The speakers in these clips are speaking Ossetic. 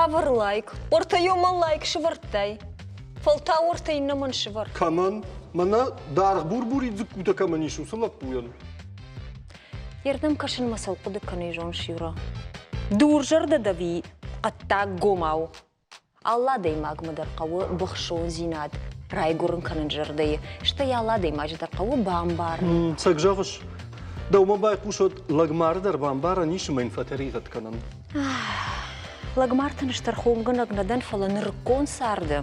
Цавӕр лайк? Уӕртӕ ёмӕ лайк сывӕрдтай. Фӕлтау уӕртӕ иннӕмӕн сывӕр. Кӕмӕн? Мӕнӕ даргъ бур-бурид дзыккутӕ кӕмӕн ис, уыцы лӕппуйӕн. Ердӕм кӕсынмӕ цӕу хъуыды кӕны ирон Шира. Дурзӕрдӕ дӕ ӕви хъӕддаггомау? Алы адӕймагмӕ дӕр хъӕуы быхсондзинад райгуырын кӕнын зӕрдӕйы, стӕй алы адӕймаджы дӕр хъӕуы бамбарын. Цӕг зӕгъыс, дӕумӕ байхъусӕд лӕгмары дӕр бамбарӕн ис ӕмӕ йын фӕтӕригъӕд кӕнӕн. Лӕгмартӕн стӕрхонгӕнӕг нӕ дӕн, фӕлӕ нырыккон царды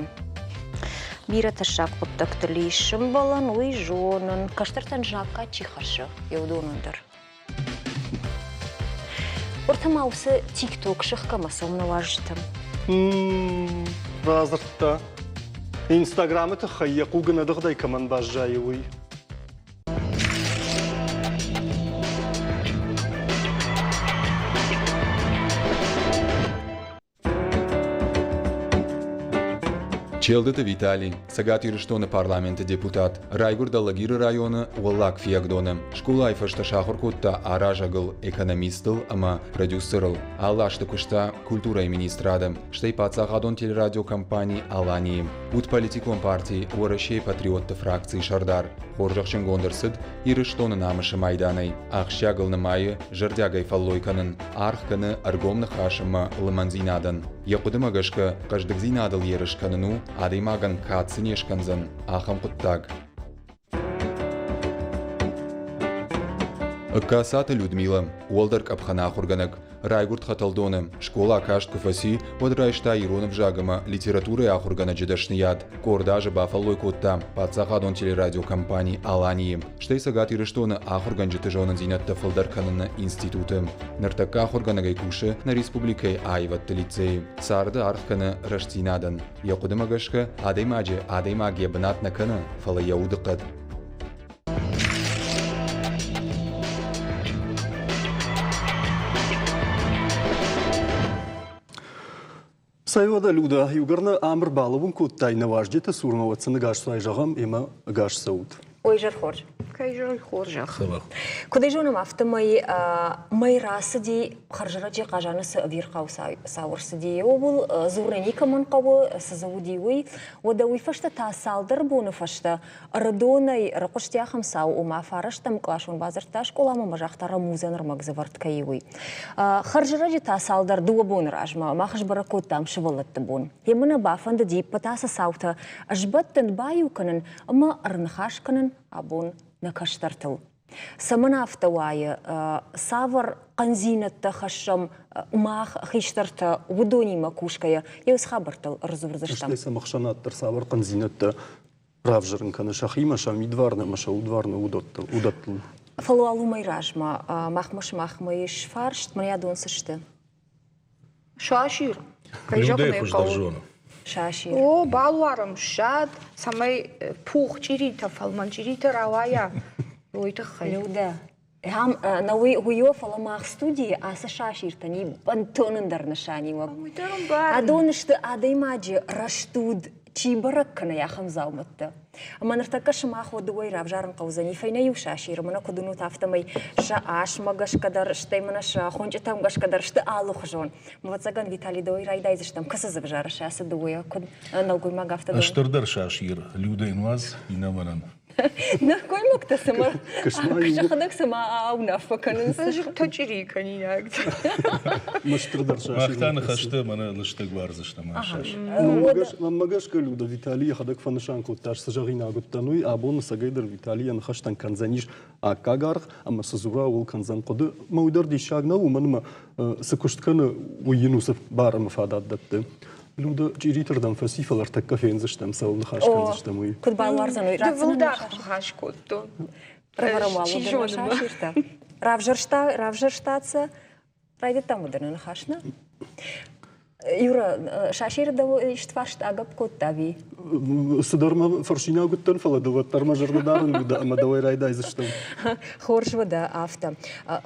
бирӕ тӕссаг хъуыддӕгтыл ис сӕмбӕлӕн, уый зонын. Кӕстӕртӕн знаггад чи хӕссы, йӕ уыдонӕн дӕр. Уӕртӕ ма уыцы тик-ток сыхгӕмӕ цӕуын нӕ уарзджытӕм. Радзырдта. Инстаграмы тыххӕй йӕ хъуг ӕнӕдыгъдӕй кӕмӕн баззайы, уый. Челдыты Виталий, Цӕгат Ирыстоны парламенты депутат, райгуырд Алагиры районы Уӕллаг Фиагдоны. Скъолайы фӕстӕ сахуыр кодта аразӕгыл, экономистыл ӕмӕ продюсерыл. Алы азты куыста культурӕйы министрады, стӕй паддзахадон телерадиокомпани «Аланийы». Уыд политикон парти Уӕрӕсейы патриотты фракцийы сӕрдар. Хорзӕхджынгонд ӕрцыд Ирыстоны намысы майданӕй. Ахсджиагыл нымайы зӕрдиагӕй фӕллой кӕнын, аргъ кӕны ӕргом ныхас ӕмӕ лымӕндзинадӕн. Йӕ хъуыдымӕ гӕсгӕ, хъӕздыгдзинадыл ерыс кӕнын у, адӕймагӕн кад цы не скӕндзӕн, ахӕм хъуыддаг. Ӕгкацаты Людмила, уӕлдӕр къӕпхӕны ахуыргӕнӕг, райгуырд Хӕтӕлдоны. Скъола каст куы фӕци, уӕд райста ирон ӕвзаг ӕмӕ литературӕйы ахуыргӕнӕджы дӕсныйад. Къорд азы бафӕллой кодта паддзахадон телерадиокомпани «Алани-йы», стӕй Цӕгат Ирыстоны ахуыргӕнджыты зонындзинӕдтӕ фылдӕр кӕныны институты. Ныртӕккӕ ахуыргӕнӕгӕй кусы нӕ республикӕйы аивӕдты лицейы. Царды аргъ кӕны рӕстдзинадӕн. Йӕ хъуыдымӕ гӕсгӕ, адӕймаджы адӕймаг йӕ бынат нӕ кӕны, фӕлӕ йӕ удыхъӕд. Цӕй уӕдӕ, Людӕ, иугӕр нӕ ам ӕрбалӕууын кодтай нӕ уазджыты цурмӕ, уӕд сын ӕгас цуай зӕгъӕм ӕмӕ ӕгас цӕут. Ой, зӕр хорз. Кӕй зӕгъын хорзӕх. Куыд ӕй зонӕм, афтӕмӕй мӕй рацыди, хӕрзӕрӕджы Хъазаны цы ӕвирхъау цау ӕрцыди, ууыл дзурын никӕмӕн хъӕуы, цы дзы уыди, уый. Уӕдӕ уый фӕстӕ та цалдӕр боны фӕстӕ Ӕрыдонӕй ӕрыхъуысти ахӕм цау, ома фарӕстӕм къласон бадзырдта скъоламӕ ӕмӕ загъта рӕмудзӕн ӕрмӕг дзы вӕрд кӕй уый. Хӕрзӕрӕджы та цалдӕр дыууӕ боны размӕ мах сбӕрӕг кодтам сывӕллӕтты бон. Йемӕ нӕ бафӕндыди ӕппӕт ацы цаутӕ сбӕттын, баиу кӕнын ӕмӕ ӕрныхас кӕнын абон нӕ кӕстӕртыл. Цӕмӕн афтӕ уайы, цавӕр хъӕндзинӕдтӕ хӕссӕм мах, хистӕртӕ, уыдонимӕ кусгӕйӕ, йӕ уыцы хабӕрттыл ӕрдзурдзыстӕм. Стӕй сӕм ӕхсӕнад дӕр цавӕр хъӕндзинӕдтӕ равзӕрын кӕны сӕхимӕ, сӕ мидварны ӕмӕ сӕ удварны уыдӕттыл. Фӕлӕ уал уымӕй размӕ махмӕ сымахмӕ ис фарст, мӕнӕ адон цы сты? Сасир. Кӕй зӕгъын ӕй хъӕуы. Сасир. О, балуарӕм ссад, цӕмӕй пух чъиритӕ, фӕлмӕн чъиритӕ рауайа, уый тыххӕй. Людӕ, Ам нӕуый уыйо, фӕлӕ мах студийы ацы сасиртӕн и бынтон ӕндӕр нысаниуӕг. Адон сты адӕймаджы рӕстуд чи бӕрӕг кӕны ахӕм дзаумӕттӕ. Ӕмӕ ныртӕккӕ сымах уӕ дыууӕйы равзарын хъӕудзӕни фӕйнӕ иу сасиры, мӕнӕ куыд уынут, афтӕмӕй сӕ асмӕ гӕсгӕ дӕр, стӕй мӕнӕ сӕ хуынчъытӕм гӕсгӕ дӕр сты алыхуызон. Ӕвӕццӕгӕн, Виталий, дӕуӕй райдайдзыстӕм. Кӕцы дзы ӕвзарыс ацы дыууӕйӕ? Куыд нӕлгоймаг, афтӕ дӕр? Стырдӕр сасир Людӕйы нуаз, иннӕмӕнӕн. Нӕлгоймӕгтӕ цыма сӕхӕдӕг цыма ауынаффӕ кӕнынц. Тӕчъири кӕнинаг. Мыстырдӕр Мах та ныхӕсты мӕнӕ лыстӕг уарздзыстӕм ӕхсӕз. Мӕнмӕ гӕсгӕ Люда Виталий йӕхӕдӕг фӕнысан кодта, цы зӕгъинаг уыдтӕн, уый. Абон ӕцӕгӕйдӕр Виталий йӕ ныхӕстӕн кӕндзӕнис аккаг аргъ ӕмӕ цы дзура, ууыл кӕндзӕн хъуыды. Мӕ уый дӕр диссаг нӕу, уымӕн ӕмӕ цы куыст кӕны, уый йын уыцы бар ӕмӕ фадат дӕтты. Люда чъириты рдӕм фӕци, фӕлӕ ӕртӕккӕ фендзыстӕм, цӕуыл ныхас кӕндзыстӕм, уый. Куыд балуардзӕн уый? Дывылдар ныхас кодтон. Равзӕрста, равзӕрста сӕ. Райдыдтам уыдоны ныхас, нӕ? Юра, сасиры дӕу ист фарст агӕпп кодта ӕви? Цыдӕр мӕ фӕрсинаг уыдтӕн, фӕлӕ ды уӕддӕр мӕ зӕрдӕ дарын уыд ӕмӕ дӕуӕй райдайдзыстӕм. Хорз уӕдӕ афтӕ.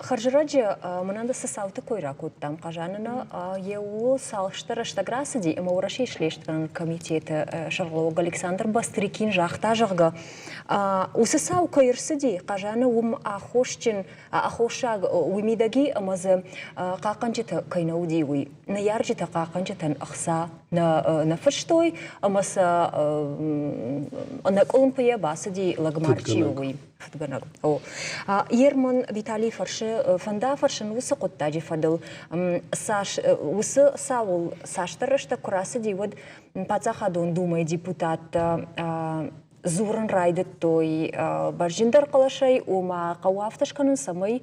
Хӕрзӕрӕджы мӕнӕн цы цауты кой ракодтам Хъазаны нӕ, йе ууыл цалстӕ рӕстӕг рацыди ӕмӕ Уӕрӕсейы слестгӕнӕн комитеты сӕргълӕууӕг Александр Бастрыкин загъта, зӕгъгӕ, уыцы цау кӕй ӕрцыди, Хъазаны уым аххосджын аххосаг уый мидӕг и, ӕмӕ дзы хъахъхъӕнджытӕ кӕй нӕ уыди, уый. Ныййарджытӕ хъахъхъӕнджытӕ. хъахъхъӕнджытӕн ӕхца нӕ фыстой ӕмӕ сӕ ӕнӕкъуылымпыйӕ бацыди лӕгмар чи у, уый фыдгӕнӕг. О. Ерман Виталий фӕрсы, фӕнда фӕрсын уыцы хъуыддаджы фӕдыл, цас уыцы цауыл цасдӕр рӕстӕг куы рацыди, уӕд Паддзахадон Думӕйы депутаттӕ дзурын райдыдтой бӕзджындӕр хъӕлӕсӕй, ома хъӕуы афтӕ скӕнын, цӕмӕй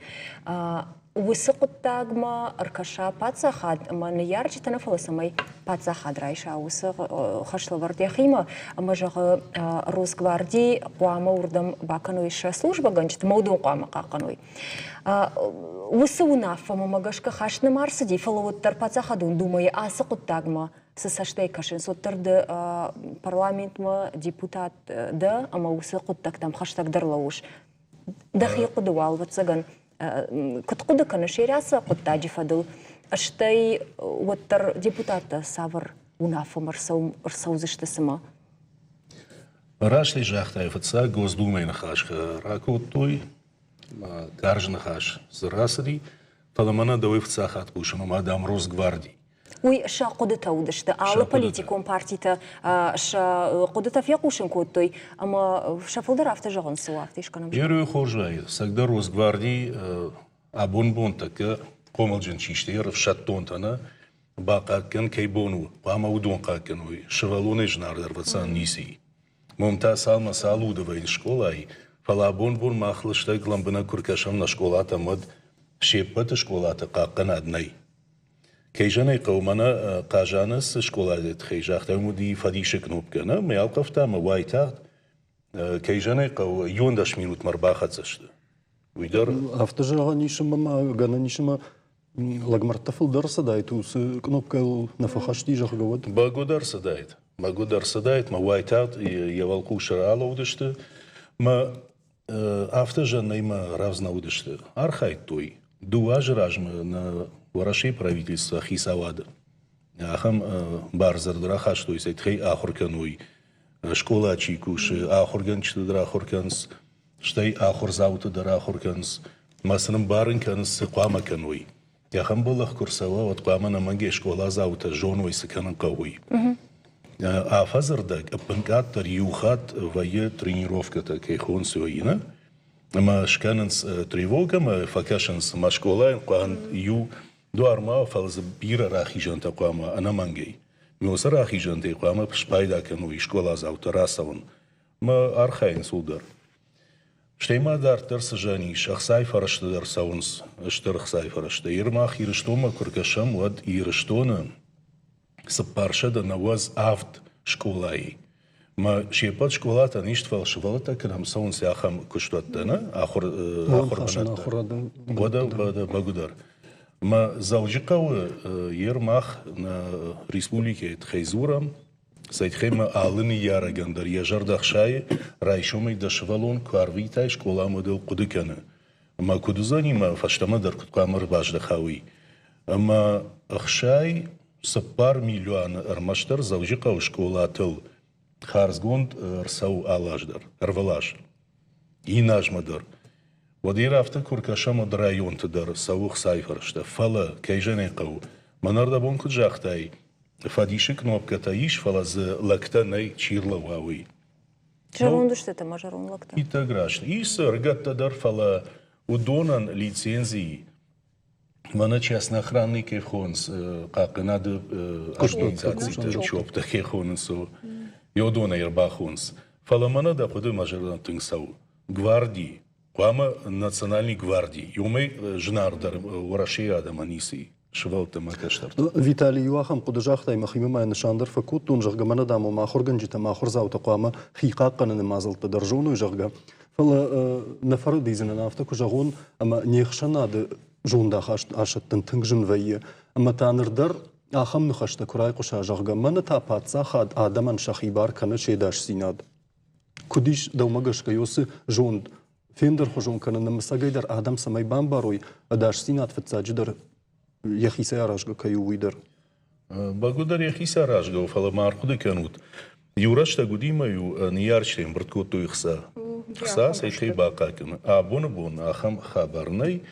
уыцы хъуыддагмӕ ӕркӕса паддзахад ӕмӕ ныййарджытӕ нӕ, фӕлӕ цӕмӕй паддзахад райса уыцы хӕслӕвӕрд йӕхимӕ ӕмӕ зӕгъы, Росгварди хъуамӕ уырдӕм бакӕной сӕ службӕгӕнджыты, ӕмӕ уыдон хъуамӕ хъахъхъӕной. Уыцы уынаффӕмӕ гӕсгӕ хаст нӕма ӕрцыди, фӕлӕ уӕддӕр Паддзахадон Думӕйы ацы хъуыддагмӕ цы цӕстӕй кӕсынц, уӕддӕр ды парламентмӕ депутат дӕ ӕмӕ уыцы хъуыддӕгтӕм хӕстӕгдӕр лӕууыс. Дӕхи хъуыды уал, ӕвӕццӕгӕн, куыд хъуыды кӕныс Ерӕцы хъуыддаджы фӕдыл, стӕй уӕддӕр депутаттӕ цавӕр уынаффӕмӕ ӕрцӕудзысты цымӕ? Раст ӕй загътай, фыццаг Госдумӕйы ныхас ракодтой, карз ныхас дзы рацыди, фӕлӕ мӕнӕ дӕуӕй фыццаг хатт хъусын, ома, дам, Росгварди. Уый сӕ хъуыдытӕ уыдысты. Алы политикон партитӕ сӕ хъуыдытӕ фехъусын кодтой, ӕмӕ сӕ фылдӕр афтӕ зӕгъынц, цы у, афтӕ искӕнӕм. Герой хорз вӕййы. Цӕгдӕр Росгварди абон бон тӕккӕ хъомылджын чи сты, ӕфсӕддонтӕ нӕ бахъахъхъӕн кӕй бон у, хъуамӕ уыдон хъахъхъӕной. Сывӕллонӕй зынаргъдӕр фӕцӕн ницы и. Мом та цалмӕ цал уды вӕййы скъолайы, фӕлӕ абон бон мах лыстӕг лӕмбынӕг куы ркӕсӕм нӕ скъолатӕм, уӕд се ппӕты скъолаты хъахъхъӕнад нӕй. Кӕй зӕгъын ӕй хъӕуы, мӕнӕ Хъазаны цы скъолайы тыххӕй загътай, уым уыди фӕдисы кнопкӕ, нӕ? Мӕ ӕлхъывта ӕмӕ уайтагъд, кӕй зӕгъын ӕй хъӕуы, 11 минутмӕ ӕрбахӕццӕ сты. Уый дӕр. Афтӕ зӕгъӕн ис ӕмӕ ма гӕнӕн ис ӕмӕ лӕгмӕрдтӕ фылдӕр цыдаид, уыцы кнопкӕйыл нӕ фӕхӕсти, зӕгъгӕ, уӕд. Бӕгуыдӕр цыдаид. Бӕгуыдӕр цыдаид, мӕ уайтагъд йӕ уӕлхъус ралӕудысты. Мӕ Афтӕ Жаннӕимӕ рӕвдз нӕ уыдысты. Архайдтой. Дыууӕ азы размӕ нӕ Уӕрӕсейы правительство хицауады ахӕм бардзырд рахастой, цӕй ахуыр кӕной, скъола чи кусы, ахуыргӕнджыты дӕр ахуыр кӕнынц, стӕй ахуырдзауты дӕр ахуыр кӕнынц, ӕмӕ сын ӕмбарын кӕнынц, цы хъуамӕ кӕной. Ахӕм бӕллӕх куы рцӕуа, уӕд хъуамӕ ӕнӕмӕнгӕй скъоладзаутӕ зоной, цы кӕнын хъӕуы, уый. Афӕдзы рдӕг ӕппынкъаддӕр иу хатт вӕййы тренировкӕтӕ, кӕй хонынц, уый, нӕ? Ӕмӕ скӕнынц тревогӕ ӕмӕ фӕкӕсынц, ӕмӕ скъолайӕн хъуамӕ иу дуар ма, фӕлӕ дзы бирӕ рахизӕнтӕ хъуамӕ ӕнӕмӕнгӕй. Уыцы рахизӕнтӕй хъуамӕ спайда кӕной скъоладзаутӕ рацӕуын ӕмӕ архайынц уыл дӕр. Стӕй ма дарддӕр цы зӕн ис, ӕхцайы фӕрӕзтӕ дӕр цӕуынц, стыр ӕхцайы фӕрӕзтӕ. Ир мах Ирыстонмӕ куы ркӕсӕм, уӕд Ирыстоны 497 скъолайы. Мӕ се ппӕт скъолатӕн ист, фӕлӕ сывӕллӕттӕ кӕдӕм цӕуынц, ахӕм куыстуӕттӕ, нӕ? Ахуыр, ахуырбынӕттӕ. Уӕдӕ, уӕдӕ, бӕгуыдӕр. Мӕ Дзӕуджыхъӕуы ер мах нӕ республикӕйы тыххӕй дзурӕм, Цӕйтхӕй алы ныййарӕгӕн дӕр йӕ зӕрдӕ хсайы, райсомӕй дӕ сывӕллон куы арвитай скъоламӕ дыл хъуыды кӕны. Ӕмӕ куыд уыдзӕни мӕ фӕстӕмӕ дӕр куыд хъуамӕ ӕрбаздӕха, уый. Ӕмӕ 64 милуаны ӕрмӕстдӕр Дзӕуджыхъӕуы скъолатыл хардзгонд ӕрцӕуы алы аз дӕр, ӕрвылаз. Иннӕ азмӕ дӕр. Уӕд ир афтӕ куы ркӕсӕм, уӕд районты дӕр цӕуы хцайы фӕрӕзтӕ. Фӕлӕ, кӕй зӕгъын ӕй хъӕуы, мӕнӕрдӕбон куыд загътай, Фӕдисы кнопкӕтӕ ис, фӕлӕ дзы лӕгтӕ нӕй, чи рлӕууа, уый. Зӕронд сты ӕмӕ зӕронд лӕгтӕ. Иттӕг раст. Ис ӕрыгӕттӕ дӕр, фӕлӕ уыдонӕн лицензи мӕнӕ частноохранный кӕй хонынц, хъахъхъӕнады организациты чоптӕ кӕй хонынц, уыдонӕй ӕрбахонынц. Фӕлӕ мӕнӕ дӕ хъуыды мӕ зӕрдӕмӕ тынг цӕуы. Гварди, хъуамӕ национальный гварди, иумӕ зынаргъдӕр Уӕрӕсейы адӕмӕн ницы и. Сывӕллӕттӕ мӕ кӕстӕртӕ. Виталий, иу ахӕм хъуыды загътай, мӕхимӕ ма нысан дӕр фӕкодтон, зӕгъгӕ, мӕнӕ, дам, ома ахуыргӕнджытӕ ӕмӕ ахуырдзаутӕ хъуамӕ хи хъахъхъӕныны мадзӕлттӕ дӕр зоной, зӕгъгӕ. Фӕлӕ нӕ фӕрӕдидзынӕн афтӕ куы зӕгъон, ӕмӕ не хсӕнады зондахаст асӕттын тынг зын вӕййы. Ӕмӕ та ныр дӕр ахӕм ныхӕстӕ куы райхъуыса, зӕгъгӕ, мӕнӕ та паддзахад адӕмӕн сӕхи бар кӕны се дасдзинад. Куыд ис, дӕумӕ гӕсгӕ, уыцы зонд фендӕрхуызон кӕнын ӕмӕ цӕгӕйдӕр адӕм цӕмӕй бамбарой, ӕдасдзинад фыццаджыдӕр йӕхицӕй аразгӕ кӕй у, уый дӕр. Бӕгуыдӕр йӕхицӕй аразгӕ у, фӕлӕ ма ӕрхъуыды кӕнут, иу рӕстӕг уыди ӕмӕ-иу ныййарджытӕ ӕмбырд кодтой ӕхца. Ӕхца сӕ хи бахъахъхъӕны. Абоны бон ахӕм хабар нӕй.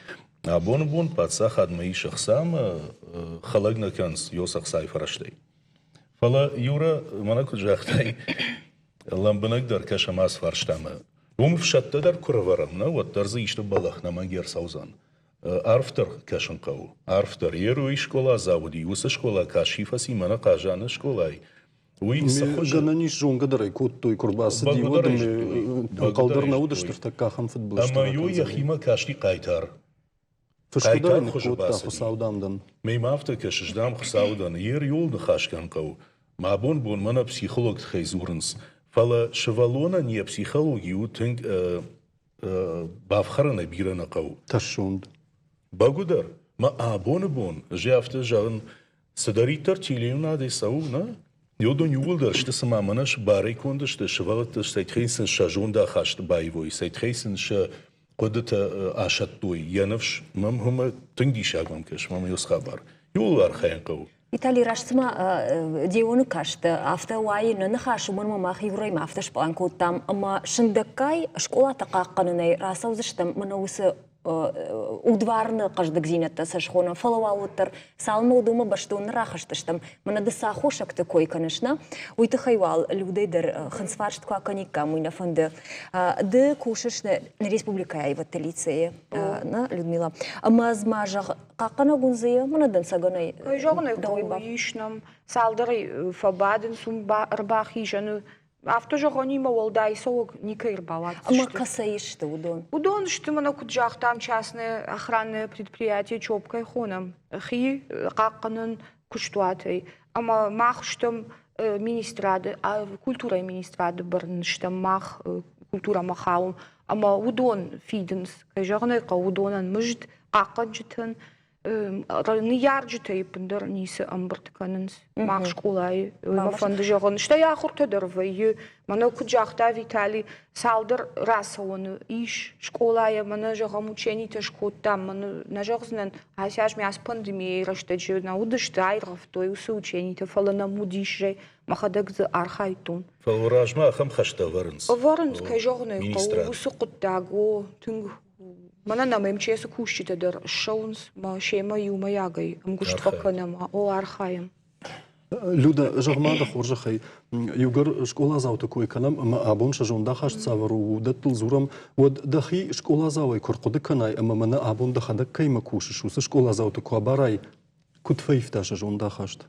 Абоны бон паддзахадмӕ ис ӕхца ӕмӕ хӕлӕг нӕ кӕнынц ёс ӕхцайы фӕрӕзтӕй. Фӕлӕ, Юра, мӕнӕ куыд загътай, лӕмбынӕгдӕр кӕсӕм ацы фарстамӕ. Уым ӕфсӕдтӕ дӕр куы рӕвӕрӕм, нӕ, уӕддӕр дзы исты бӕллӕх нӕмӕнг ӕрцӕудзӕн. Арфдӕр кӕсын хъӕуы. Арфдӕр. Еруйы скъоладзау уыди, уыцы скъола кӕси фӕци мӕнӕ Хъазаны скъолайы. Уый цы хуызы? Гӕнӕн ис, зонгӕ дӕр ӕй кодтой, куы рбацыди, уӕд ӕнхъӕл дӕр нӕ уыдысты ӕртӕккӕ ахӕм фыдбылызтӕ. Ӕмӕ ё йӕхимӕ касти хъайтар. Фысгӕ дӕр ын ныккодта, Хуыцау дам дӕн. Мӕ афтӕ кӕсыс, дам, Хуыцау дӕн. Ер иуыл ныхас кӕнын хъӕуы. Мӕ абон бонмӕ нӕ психолог тыххӕй дзурынц. Фӕлӕ сывӕллонӕн йӕ психологи у тынг бафхӕрынӕй бирӕ нӕ хъӕуы. Тӕссонд. Бӕгуыдӕр. Мӕ абоны бон, ӕз афтӕ зӕгъын, цыдӕриддӕр телеуынадӕй цӕуы, нӕ, уыдон иууылдӕр сты, цыма мӕнӕ барӕй конд сты, сывӕллӕтты цӕй тыххӕй сын сӕ зондахаст баивой, цӕй тыххӕй сын сӕ хъуыдытӕ асӕттой, йӕ ныфс мӕм хуымӕ тынг диссаг мӕм кӕсы, мӕм иу хабар. Иууыл архайын хъӕуы. Виталий, раст цыма Деоны каст, афтӕ уайы нӕ ныхас, уымӕн ӕмӕ мах иурӕймӕ афтӕ спълан кодтам, ӕмӕ сындӕггай скъолатӕ хъахъхъӕнынӕй рацӕудзыстӕм мӕнӕ уыцы удварны хъӕздыгдзинӕдтӕ сӕ схонӕм, фӕлӕ уал уӕддӕр цалынмӕ уыдонмӕ бӕстон нӕ рахызтыстӕм, мӕнӕ ды цы аххосӕгты кой кӕныс, нӕ, уый тыххӕй уал Людӕй дӕр хынцфарст куы акӕниккам, уый нӕ фӕнды. Ды кусыс нӕ республикӕйы аивӕдты лицейы, нӕ, Людмила? Ӕмӕ ӕз ма зӕгъ, хъахъхъӕнӕг уын дзы мӕнӕ дӕнцӕгӕнӕй Кӕй зӕгъын ӕй хъӕуы, ис нӕм цалдӕрӕй фӕбадынц уым ӕрбахизӕны. Афтӕ зӕгъӕнимӕ уӕлдай цӕуӕг никӕй ӕрбауадздзысты. Ӕмӕ кӕцӕй сты уыдон? Уыдон сты, мӕнӕ куыд загътам, частное охранное предприятие ЧОП кӕй хонӕм, хи хъахъхъӕнӕн куыстуатӕй. Ӕмӕ мах стӕм министрады, культурӕйы министрады бӕрн стӕм мах культурӕмӕ хауӕм. Ӕмӕ уыдон фидынц, кӕй зӕгъын ӕй хъӕуы, уыдонӕн мызд, хъахъхъӕнджытӕн, ныййарджытӕй ӕппындӕр ницы ӕмбырд кӕнынц мах скъолайы. Мӕ фӕнды зӕгъын, стӕй ахуыртӕ дӕр вӕййы. Мӕнӕ куыд загъта Витали, цалдӕр рацӕуӕны ис скъолайӕ, мӕнӕ зӕгъӕм, ученитӕ скодтам, мӕнӕ нӕ зӕгъдзынӕн, ацы аз ме ацы пандемийӕйы рӕстӕджы нӕ уыдысты, аиргъӕвтой уыцы ученитӕ, фӕлӕ нӕм уыдис, мӕхӕдӕг дзы архайдтон. Фӕлӕ размӕ ахӕм хӕстӕ ӕвӕрынц. Ӕвӕрынц, кӕй зӕгъын ӕй хъӕуы, уыцы хъуыддаг, о, тынг Мӕнӕ нӕм МЧС-ы кусджытӕ дӕр ссӕуынц, мӕ семӕ иумӕйагӕй ӕмгуыст фӕкӕнӕм, о, архайӕм. Люда, зӕгъ-ма дӕ хорзӕхӕй, иугӕр скъоладзауты кой кӕнӕм ӕмӕ абон сӕ зондахаст цавӕр у, уыдӕттыл дзурӕм, уӕд дӕхи скъоладзауӕй куы рхъуыды кӕнай ӕмӕ мӕнӕ абон дӕхӕдӕг кӕимӕ кусыс, уыцы скъоладзауты куы абарай, куыд фӕивта сӕ зондахаст?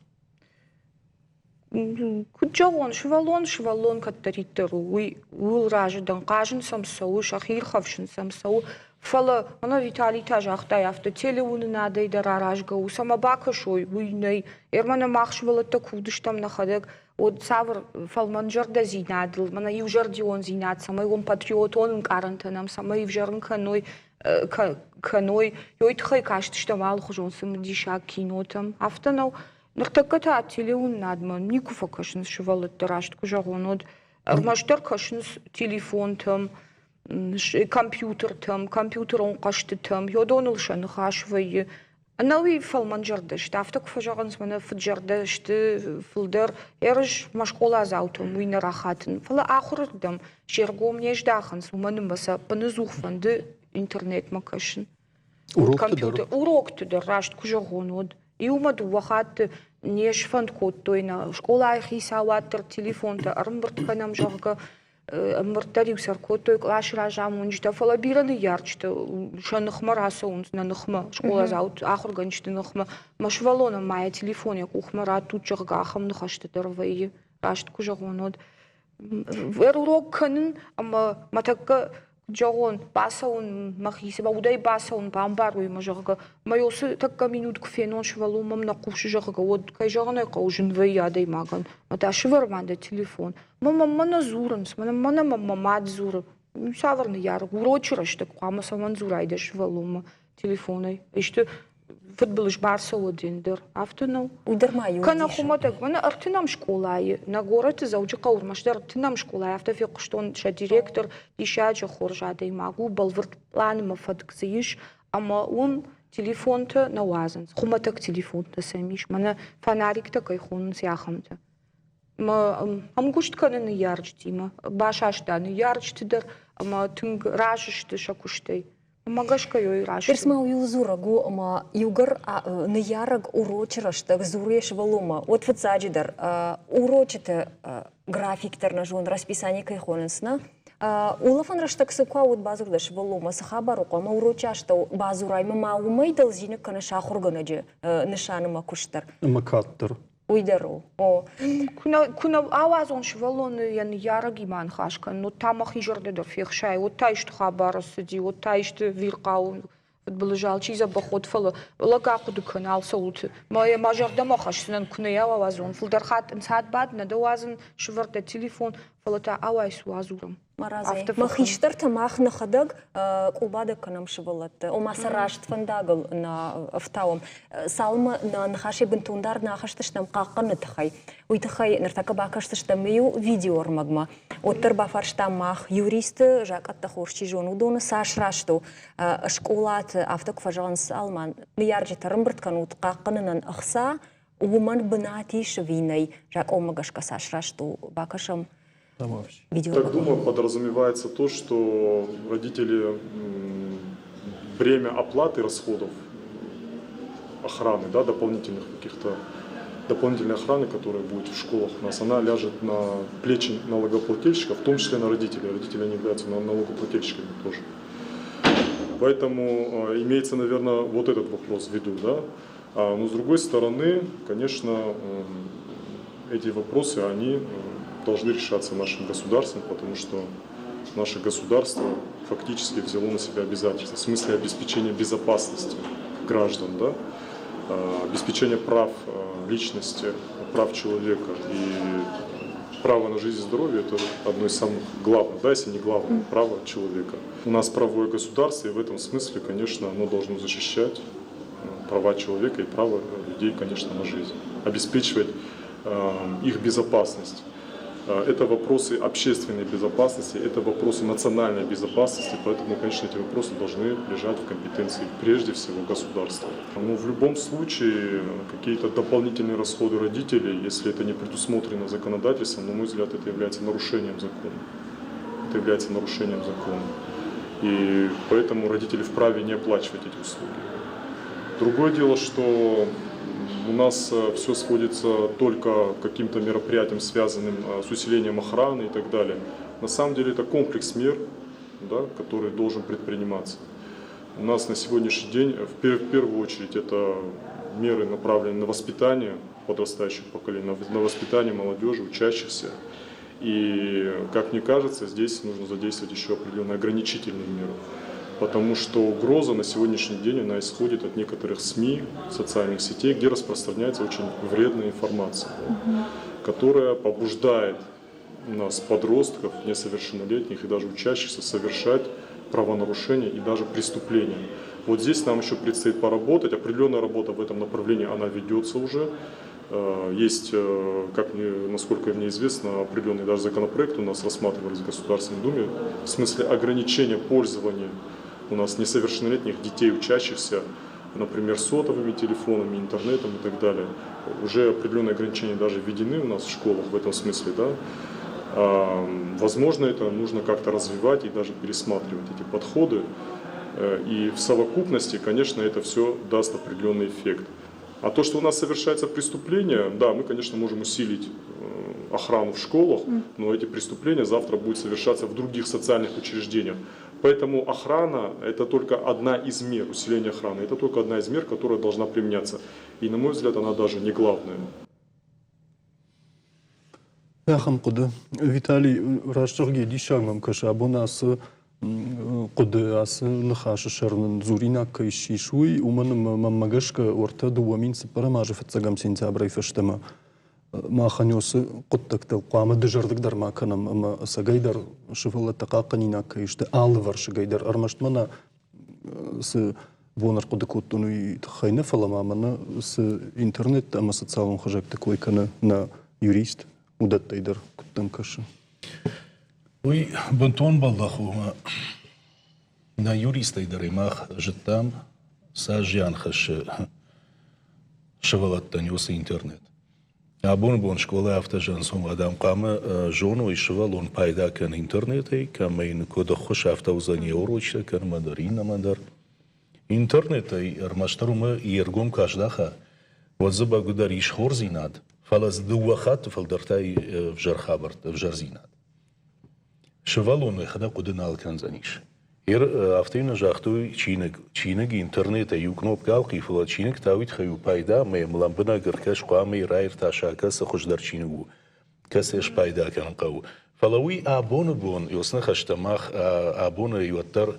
Куыд зӕгъон, сывӕллон сывӕллон кӕддӕриддӕр у, уый ууыл разы дӕн, хъазын сӕм цӕуы, сӕхи ирхӕфсын сӕм цӕуы. Фӕлӕ, мӕнӕ Виталий та загътай афтӕ, телеуынынадӕй дӕр аразгӕ у, цӕмӕ бакӕсой, уый нӕй. Ӕрмӕнӕ мах сывӕллӕттӕ куы уыдыстӕм нӕхӕдӕг, уӕд цавӕр фӕлмӕнзӕрдӕдзинадыл, мӕнӕ иузӕрдиондзинад, цӕмӕй уым патриотон ӕнкъарӕнтӕ нӕм, цӕмӕй ӕвзӕрын кӕной, кӕной, уый тыххӕй кастыстӕм алыхуызон цымыдисаг кинотӕм. Афтӕ нӕу. Ныртӕккӕ та телеуынынадмӕ никуы фӕкӕсынц сывӕллӕттӕ, раст куы зӕгъон, уӕд ӕрмӕстдӕр кӕсынц телефонтӕм, компьютертӕм, компьютерон хъӕзтытӕм, уыдоныл сӕ ныхас вӕййы. Ӕнӕуи фӕлмӕнзӕрдӕ сты, афтӕ куы фӕзӕгъынц, мӕнӕ фыд-зӕрдӕ сты фылдӕр, ерыс мӕ скъоладзаутӕм уый нӕ рахатын. Фӕлӕ ахуырырдӕм се ргом не здахынц, уымӕн ӕмӕ сӕ ӕппынӕдзух фӕнды интернетмӕ кӕсын. Урокты дӕр? Урокты дӕр, раст куы зӕгъон, уӕд. Иумӕ дыууӕ хатты не сфӕнд кодтой нӕ скъолайы хицауад дӕр телефонтӕ ӕрӕмбырд кӕнӕм, зӕгъгӕ, ӕмбырд дӕр-иу сӕ ӕркодтой къласы разамонджытӕ, фӕлӕ бирӕ ныййарджытӕ сӕ ныхмӕ рацӕуынц, нӕ ныхмӕ, скъоладзауты ахуыргӕнджыты ныхмӕ. Мӕ сывӕллонӕн ма йӕ телефон йӕ къухмӕ раттут, зӕгъгӕ, ахӕм ныхӕстӕ дӕр вӕййы, раст куы зӕгъон, уӕд. Урок кӕнын ӕмӕ мӕ тӕккӕ зӕгъон, бацӕуын мӕхицӕн, мӕ удӕй бацӕуын, бамбарой мӕ, зӕгъгӕ. Мӕ уыцы тӕккӕ минут куы фенон, сывӕллон мӕм нӕ хъусы, зӕгъгӕ, уӕд, кӕй зӕгъын ӕй хъӕуы, зын вӕййы адӕймагӕн. Мӕ та сывӕрмӕ дӕ телефон. Мӕ мӕнмӕ нӕ дзурынц, мӕнӕ мӕм мӕ мад дзуры. Цавӕр ныййарӕг? Урочы рӕстӕг хъуамӕ цӕмӕн дзурай дӕ сывӕллонмӕ телефонӕй? Исты фыдбылыз бацӕуӕд ӕндӕр. Афтӕ нӕу. Уый дӕр ма иу Кӕнӕ хуымӕтӕг, мӕнӕ ӕртынӕм скъолайы, нӕ горӕты Дзӕуджыхъӕуы ӕрмӕстдӕр ӕртынӕм скъолайы афтӕ фехъуыстон, сӕ директор диссаджы хорз адӕймаг у, бӕлвырд пъланмӕ фӕтк дзы ис, ӕмӕ уым телефонтӕ нӕ уадзынц. Хуымӕтӕг телефонтӕ сӕм ис, мӕнӕ фонариктӕ кӕй хонынц, ахӕмтӕ. Ӕмгуыст кӕны ныййарджытимӕ, басаста ныййарджыты дӕр ӕмӕ тынг разы сты сӕ куыстӕй. Уымӕ гӕсгӕ ёй раст. Ерсма уый дзурӕг у, ӕмӕ иугӕр ныййарӕг урочы рӕстӕг дзуры йӕ сывӕллонмӕ, уӕд фыццаджыдӕр урочыты график дӕр нӕ зоны, расписание кӕй хонынц, нӕ? Улӕфӕн рӕстӕг цы куы уӕд бадзур дӕ сывӕллонмӕ, цы хабар у, хъуамӕ урочы астӕу бадзурай ӕмӕ ма уымӕй дӕлдзиныг кӕны сӕ ахуыргӕнӕджы нысанымӕ куыст дӕр. Ӕмӕ кӕддӕр. Уый дӕр у. О. Куы нӕ ауадзон сывӕллоны йӕ ныййарӕгимӕ ныхас кӕнын, уӕд та мӕхи зӕрдӕ дӕр фехсайы, уӕд та исты хабар ӕрцыди, уӕд та исты вирхъау фыдбылыз алчи дзӕбӕх уӕд, фӕлӕ лӕг ахъуыды кӕны алцӕуылты. Мӕ зӕрдӕмӕ хӕсдзынӕн, куы нӕ йӕ ауадзон. Фылдӕр хатт ӕнцад бад, нӕ дӕ уадзын, сывӕрдта телефон, фӕлӕ та ауай цы уадзурӕм. Марадзӕй. Мӕ хистӕртӕ мах нӕхӕдӕг къулбадӕг кӕнӕм сывӕллӕтты, ома сӕ раст фӕндагыл нӕ ӕфтауӕм. Цалынмӕ нӕ ныхасӕй бынтондӕр нӕ ахызтыстӕм хъахъхъӕныны тыххӕй, уый тыххӕй ныртӕккӕ бакӕсдзыстӕм иу видеоӕрмӕгмӕ. Уӕддӕр бафарстам мах юристы, закъӕттӕ хорз чи зоны, уыдоны цас раст у. Скъолаты, афтӕ куы фӕзӕгъынц, Алман, ныййарджытӕ ӕрӕмбырд кӕнут хъахъхъӕнынӕн ӕхца, уымӕн бынат ис ӕви нӕй, закъонмӕ гӕсгӕ цас раст у, бакӕсӕм. Так думаю, подразумевается то, что родители бремя оплаты расходов охраны, да, дополнительных каких-то дополнительной охраны, которая будет в школах у нас, она ляжет на плечи налогоплательщиков, в том числе на родителей. Родители они являются налогоплательщиками тоже. Поэтому имеется, наверное, вот этот вопрос в виду. Да? Но с другой стороны, конечно, эти вопросы, они должны решаться нашим государством, потому что наше государство фактически взяло на себя обязательства в смысле обеспечения безопасности граждан, да, обеспечения прав личности, прав человека. И право на жизнь и здоровье – это одно из самых главных, да, если не главное, право человека. У нас правовое государство, и в этом смысле, конечно, оно должно защищать права человека и право людей, конечно, на жизнь, обеспечивать их безопасность. Это вопросы общественной безопасности, это вопросы национальной безопасности, поэтому, конечно, эти вопросы должны лежать в компетенции прежде всего государства. Но в любом случае какие-то дополнительные расходы родителей, если это не предусмотрено законодательством, на мой взгляд, это является нарушением закона. Это является нарушением закона. И поэтому родители вправе не оплачивать эти услуги. Другое дело, что у нас все сводится только к каким-то мероприятиям, связанным с усилением охраны и так далее. На самом деле это комплекс мер, да, который должен предприниматься. У нас на сегодняшний день в первую очередь это меры, направленные на воспитание подрастающих поколений, на воспитание молодежи, учащихся. И, как мне кажется, здесь нужно задействовать еще определенные ограничительные меры. Потому что угроза на сегодняшний день, она исходит от некоторых СМИ, социальных сетей, где распространяется очень вредная информация, да, которая побуждает нас, подростков, несовершеннолетних и даже учащихся, совершать правонарушения и даже преступления. Вот здесь нам еще предстоит поработать. Определенная работа в этом направлении, она ведется уже. Есть, как мне, насколько мне известно, определенный даже законопроект у нас рассматривались в Государственной Думе в смысле ограничения пользования у нас несовершеннолетних детей, учащихся, например, сотовыми телефонами, интернетом и так далее. Уже определенные ограничения даже введены у нас в школах в этом смысле. Да? Возможно, это нужно как-то развивать и даже пересматривать эти подходы. И в совокупности, конечно, это все даст определенный эффект. А то, что у нас совершается преступление, да, мы, конечно, можем усилить охрану в школах, но эти преступления завтра будут совершаться в других социальных учреждениях. Поэтому охрана – это только одна из мер, усиление охраны, это только одна из мер, которая должна применяться. И, на мой взгляд, она даже не главная. Ахӕм хъуыды. Виталий, раст зӕгъгӕ, диссаг мӕм кӕсы, абон ацы хъуыды, ацы ныхасы сӕр нын дзуринаг кӕй ссис, уый, уымӕн ӕмӕ мӕнмӕ гӕсгӕ уӕртӕ 2004 азы фыццӕгӕм сентябрӕй фӕстӕмӕ махӕн уыцы хъуыддӕгтыл хъуамӕ дызӕрдыг дӕр ма кӕнӕм ӕмӕ ӕцӕгӕйдӕр сывӕллӕттӕ хъахъхъӕнинаг кӕй сты алывӕрсыгӕй дӕр. Ӕрмӕст мӕнӕ цы бон ӕрхъуыды кодтон, уый тыххӕй нӕ, фӕлӕ ма мӕнӕ цы интернет ӕмӕ социалон хызӕгты кой кӕны нӕ юрист, уыдӕттӕй дӕр куыд дӕм кӕсы? Уый бынтон бӕллӕх у. Нӕ юристӕй дӕр мах зыдтам, цас зиан хӕссы сывӕллӕттӕн уыцы интернет. Абоны бон скъолайы афтӕ зӕнцон адӕм хъуамӕ зоной, сывӕллон пайда кӕны интернетӕй, кӕмӕ йын куыд ӕххуыс, афтӕ уыдзӕн йӕ урочытӕ кӕнынмӕ дӕр, иннӕмӕ дӕр. Интернетӕй ӕрмӕстдӕр уымӕ йе ргом куы аздаха, уӕд дзы бӕгуыдӕр ис хорздзинад, фӕлӕ дзы дыууӕ хатты фылдӕр та ӕвзӕр хабӕрттӕ, ӕвзӕрдзинад. Сывӕллон йӕхӕдӕг хъуыды нал кӕндзӕнис. Афтӕ йын загътой чиныг. Чиныг интернетӕй иу кнопкӕ алхъив, фӕлӕ чиныг та уый тыххӕй у пайда ӕмӕ йӕм лӕмбынӕг ӕркӕс, хъуамӕ раиртаса, кӕцы хуыздӕр чиныг у, кӕцы спайда кӕнын хъӕуы. Фӕлӕ уый абоны бон, уыцы ныхӕстӕ мах абоны уӕддӕр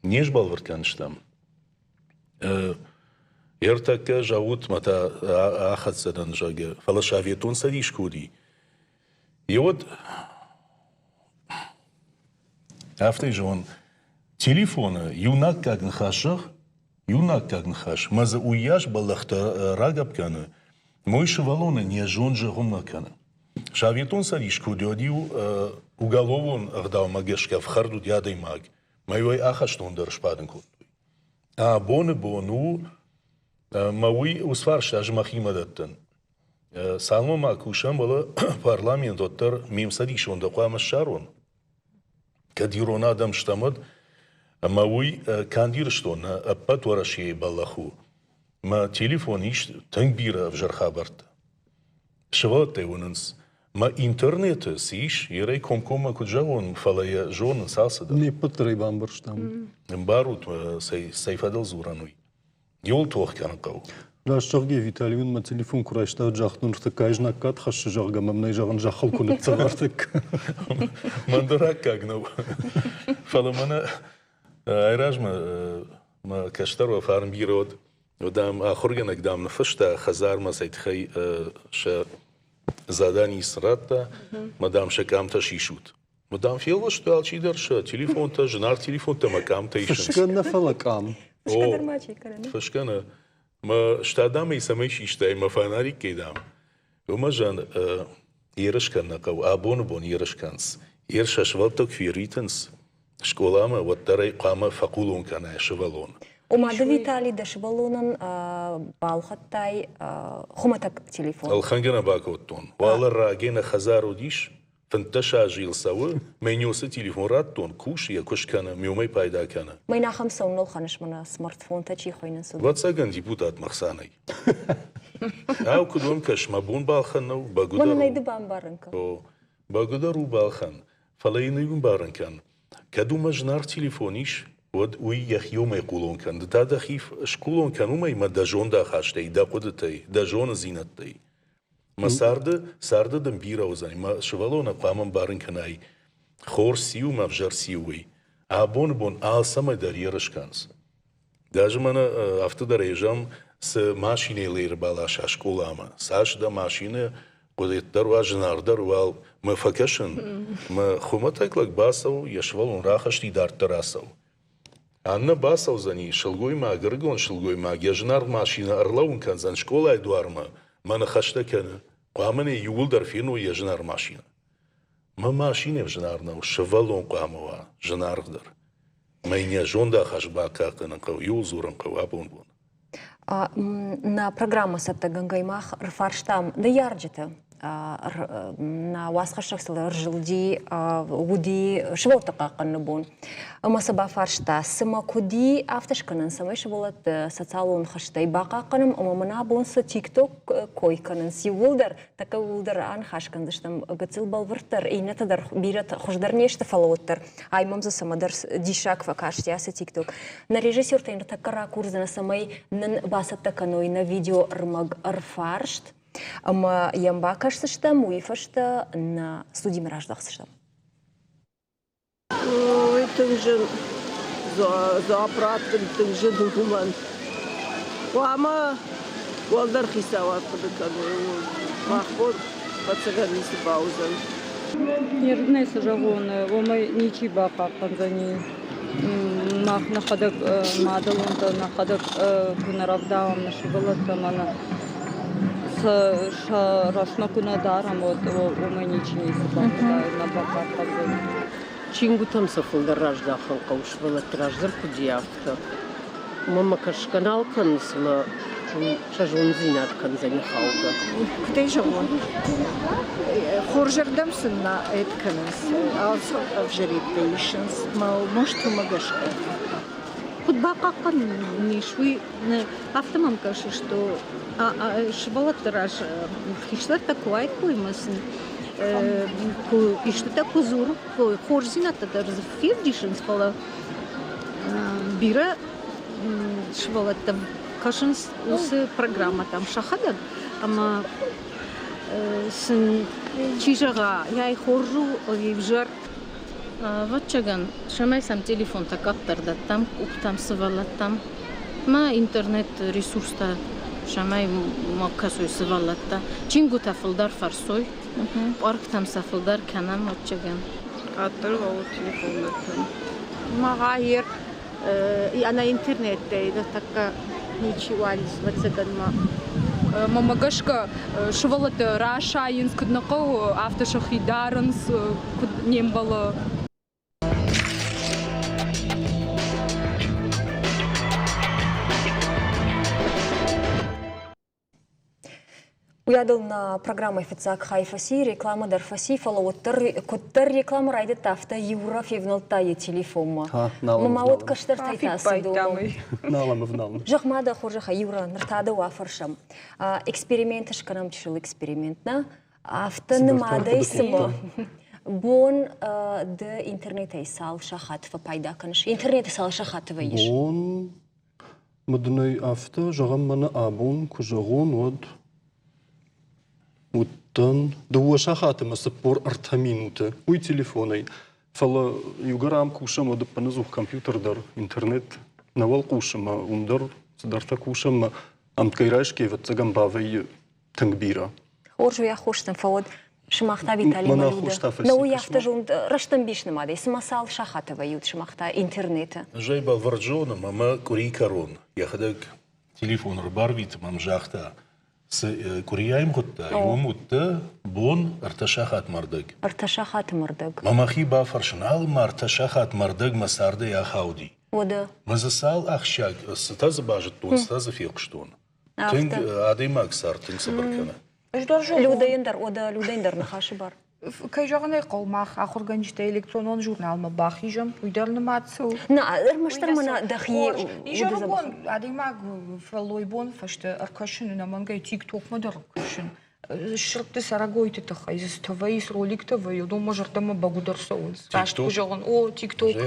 не сбӕлвырд кӕндзыстӕм. Ӕртӕккӕ зӕгъут-ма та ахӕццӕ дӕн, зӕгъгӕ, фӕлӕ Советон Цӕдис куы уыди, еуӕд афтӕ зӕгъон, телефоны иунӕггаг ныхас зӕгъ, иунӕггаг ныхас, мӕ дзы уыйас бӕллӕхтӕ рагӕпп кӕны, мой сывӕллоны не зонд зӕгъынмӕ кӕны. Советон Цӕдис куы уыди, уӕд-иу уголовон ӕгъдаумӕ гӕсгӕ ӕфхӕрд уыди адӕймаг, мӕ ахӕстон дӕр сбадын кодтой. Абоны бон у, мӕ уый уыцы фарста ӕз мӕхимӕ дӕттын. Цалынмӕ ма кусӕм, фӕлӕ парламент уӕддӕр ме мцӕдисон дӕ хъуамӕ ссарон. Кӕд ирон адӕм стӕм, уӕд ӕмӕ уый канд Ирыстон нӕ, ӕппӕт Уӕрӕсейы бӕллӕх у. Мӕ телефон ис тынг бирӕ ӕвзӕр хабӕрттӕ. Сывӕллӕттӕ уынынц, мӕ интернеты цы ис, ерӕй комкоммӕ куыд зӕгъон, фӕлӕ йӕ зонынц алцыдӕр. Не ппӕт дӕр ӕй бамбӕрстам. Ӕмбарут, цӕй фӕдыл дзурӕн уый? Иуыл тох кӕнын хъӕуы. Раст зӕгъгӕ, Виталий мын мӕ телефон куы райста, уӕд загътон, ныртӕккӕ знаггад хӕссы, зӕгъгӕ, мӕм нӕй зӕгъын, зӕххыл куы ныццӕвӕртӕккӕ. Мӕн дӕр аккаг нӕу. Фӕлӕ мӕнӕ айразмӕ мӕ кӕстӕр уӕ фарн бирӕ уыд. Дам, ахуыргӕнӕг, дам, ныффыста хӕдзармӕ цӕй тыххӕй сӕ задани радта, мӕ, дам, сӕ къамтӕ сисут. Мадам фелвӕстой алчидӕр сӕ телефонтӕ, зынаргъ телефонтӕ ӕмӕ къамтӕ исынц. Фысгӕ нӕ, фӕлӕ къам. Фысгӕ дӕр ма чи кӕны? Фысгӕ нӕ. Мӕ стадамӕй цӕмӕй систай, мӕ фонариккӕй, дам. Уымӕ зӕн ерыс кӕнын нӕ хъӕуы. Абоны бон ерыс кӕнынц. Ер сӕ сывӕллӕттӕ куы фервитынц скъоламӕ, уӕддӕр ӕй хъуамӕ фӕхъулон кӕна сывӕллон. Ома ды, Виталий, дӕ сывӕллонӕн балхӕдтай хуымӕтӕг телефон? Ӕлхӕнгӕ нӕ бакодтон. Уӕлӕ рагӕй нӕ хӕдзар уыдис, 15 азы йыл цӕуы, мӕ уыцы телефон радтон, кусы йӕ, куыст кӕны, ме уымӕй пайда кӕны. Мӕн ахӕм цӕуылнӕ лхӕныс мӕнӕ смартфонтӕ чи хуыйнынц, уыдон? Ӕвӕццӕгӕн депутат мӕхсӕнӕй. Ау, куыд уӕм кӕс, мӕ бон балхӕн нӕу, бӕгуыдӕр Мӕнӕн ӕй ды бамбарын кӕн. О, бӕгуыдӕр у балхӕн, фӕлӕ йын уый бамбарын кӕн. Кӕд уымӕ зынаргъ телефон ис, уӕд уый йӕхи уымӕй хъулон кӕн. Ды та дӕхи схъулон кӕн уымӕй мӕ дӕ зондахастӕй, дӕ хъуыдытӕй, дӕ зонындзинӕдтӕй. Мӕ царды, царды дын бирӕ уыдзӕни. Мӕ сывӕллонӕн хъуамӕ ӕмбарын кӕнай, хорз циу мӕ ӕвзӕр циу, уый. Абоны бон алцӕмӕй дӕр ерыс кӕнынц. Даже мӕнӕ афтӕ дӕр ӕзӕм цы машинӕйыл ӕрбаласа скъоламӕ, цас дӕ машинӕ хъуыдыддӕр уа, зынаргъдӕр уал мӕ фӕкӕсын, мӕ хуымӕтӕг лӕг бацӕуы, йӕ сывӕллон рахызти, дарддӕр ацӕуы. Аннӕ бацӕудзӕни, сылгоймаг, ӕрыгон сылгоймаг йӕ зынаргъ машинӕ ӕрлӕууын кӕндзӕн скъолайы дуармӕ, мӕ ныхӕстӕ кӕны, хъуамӕ нӕ иууылдӕр феной йӕ зынаргъ машинӕ. Мӕ машинӕ зынаргъ нӕу, сывӕллон хъуамӕ уа зынаргъдӕр. Мӕ йын йӕ зондахаст бахъахъхъӕнын хъӕуы, иуыл дзурын хъӕуы абон бон. Нӕ программӕ цӕттӕгӕнгӕй мах ӕрфарстам ныййарджыты. Нӕ уацхӕссӕг сыл ӕрзылди, уыди сывӕллӕтты хъахъхъӕныны бон. Ӕмӕ сӕ бафарста, цымӕ куыд и афтӕ скӕнӕн, цӕмӕй сывӕллӕтты социалон хӕстӕй бахъахъхъӕнӕм ӕмӕ мын абон цы TikTok кой кӕнынц, иууылдӕр, тӕккӕ ууыл дӕр аныхас кӕндзыстӕм гыццыл бӕлвырддӕр, иннӕтӕ дӕр бирӕтӕ хуыздӕр не сты, фӕлӕ уӕддӕр. Ай мӕм дзы цӕмӕдӕр диссаг фӕкасти ацы TikTok. Нӕ режиссертӕ ныртӕккӕ ракурдзынӕ, цӕмӕй нын бацӕттӕ кӕной нӕ видеоӕрмӕг ӕрфарст ӕмӕ йӕм бакӕсдзыстӕм, уый фӕстӕ нӕ студимӕ раздӕхдзыстӕм. Ой, тынг зын дзуапп раттын тынг зын у уымӕн. Хъуамӕ уӕлдӕр хицауад хъуыды кӕной ууыл. Мах бон, ӕвӕццӕгӕн, ницы бауыдзӕн. Нӕ цы зӕгъон, уымӕй ничи бахъахъхъӕндзӕни. Мах нӕхӕдӕг мадӕлонтӕ нӕхӕдӕг куы нӕ рӕвдауӕм нӕ сывӕллӕтты ӕмӕ нӕ сӕ рӕстмӕ куы нӕ дарӕм, уӕд уымӕй ничи ницы нӕ бахъахъхъӕндзӕни. Чингуытӕм сӕ фылдӕр раздахын хъӕуы, сывӕллӕтты раздӕр куыд и, афтӕ. Уымӕ кӕсгӕ нал кӕнынц ӕмӕ сӕ зонддзинад кӕндзӕни хаугӕ. Куыдӕй зӕгъон, хорзӕрдӕм сын нӕ ӕд кӕнынц, алцы ӕвзӕрӕдтӕ исынц, мӕ может уымӕ гӕсгӕ. Куыд бахъахъхъӕнӕн ис, уый афтӕ мӕм кӕсы, что сывӕллӕтты раз хистӕртӕ куы уаиккой ӕмӕ сын куы истытӕ куы дзуриккой, хорздзинӕдтӕ дӕр дзы февдисынц, фӕлӕ бирӕ сывӕллӕттӕ кӕсынц уыцы программӕтӕм сӕхӕдӕг ӕмӕ сын чи зӕгъа, ай хорз у ӕви ӕвзӕр. Ӕвӕццӕгӕн, цӕмӕй сӕм телефонтӕ къаддӕр дӕттӕм, къухтӕм сывӕллӕттӕм, ма интернет-ресурстӕ цӕмӕй ма кӕсой сывӕллӕттӕ, чингуытӕ фылдӕр фӕрсой, парктӕм сӕ фылдӕр кӕнӕм, ӕвӕццӕгӕн. Къаддӕр хъӕуы телефон дӕттын. Мӕгъа ер ӕнӕ интернеттӕй ныртӕккӕ ничиуал ис, ӕвӕццӕгӕн ма. Мӕнмӕ гӕсгӕ, сывӕллӕттӕ расайынц, куыд нӕ хъӕуы, афтӕ сӕхи дарынц, куыд не мбӕлы. Уыйадыл нӕ программӕйы фыццаг хай фӕци, рекламӕ дӕр фӕци, фӕлӕ уӕддӕр куыддӕр рекламӕ райдыдта, афтӕ Юра февнӕлдта йӕ телефонмӕ. Мӕ уӕд кӕстӕртӕй та цы домы? Нал ӕм ӕвналын. Зӕгъ ма дӕ хорзӕхӕй, Юра, ныр та дӕу афӕрсӕм. Эксперимент скӕнӕм, чысыл эксперимент, нӕ? Афтӕ нымадӕй цыма бон ды интернетӕй цал сахат фӕпайда кӕныс? Интернеты цал сахаты вӕййыс? Бон Мыдынӕй афтӕ зӕгъӕм, мӕнӕ абон куы зӕгъон, уӕд уыдтӕн дыууӕ сахаты ӕмӕ 43 минуты, уый телефонӕй. Фӕлӕ иугӕр ам кусӕм, уӕд ӕппынӕдзух компьютер дӕр, интернет нӕ уӕлхъус ӕмӕ уым дӕр цыдӕртӕ кусӕм ӕмӕ ӕмткӕй райсгӕ, ӕвӕццӕгӕн, бавӕййы тынг бирӕ. Хорз уый аххос фӕуӕд. Сымах та Виталий Малюда. Нӕ уый афтӕ зонд рӕстӕмбис нымадӕй. Цыма цал сахаты вӕййут сымах та интернеты? Ӕз ӕй бӕлвырд зонын, ӕмӕ къуырийы кӕрон йӕхӕдӕг телефон ӕрбарвиты мӕм загъта, цы къуырийӕ ивгъуыдта, уым уыдтӕ бон ӕртӕ сахатмӕ рдӕг. Ӕртӕ сахатмӕ рдӕг. Мӕ мӕхи бафӕрсын, алы ма ӕртӕ сахатмӕ рдӕг мӕ цардӕй ахауди. Уӕдӕ. Мӕ дзы цал ахсджиаг, цытӕ дзы базыдтон, цытӕ дзы фехъуыстон. Тынг адӕймаг цард тынг цыбыр кӕны. Людӕйӕн дӕр, уӕдӕ Людӕйӕн дӕр ныхасы бар. Кӕй зӕгъын ӕй хъӕуы, мах ахуыргӕнджытӕ электронон журналмӕ бахизӕм, уый дӕр нымад цӕуы. На, ӕрмӕстдӕр мӕнӕ дӕхи Изӕрыгон адӕймаг фӕллойбон фӕстӕ ӕркӕсын, ӕнӕмӕнгӕй тик-токмӕ дӕр ӕркӕсын. Сырдты цӕрӕгойты тыххӕй дзы цытӕ вӕййы, цы роликтӕ вӕййы, уыдон мӕ зӕрдӕмӕ бӕгуыдӕр цӕуынц. Раст куы зӕгъын, о, тиктокы.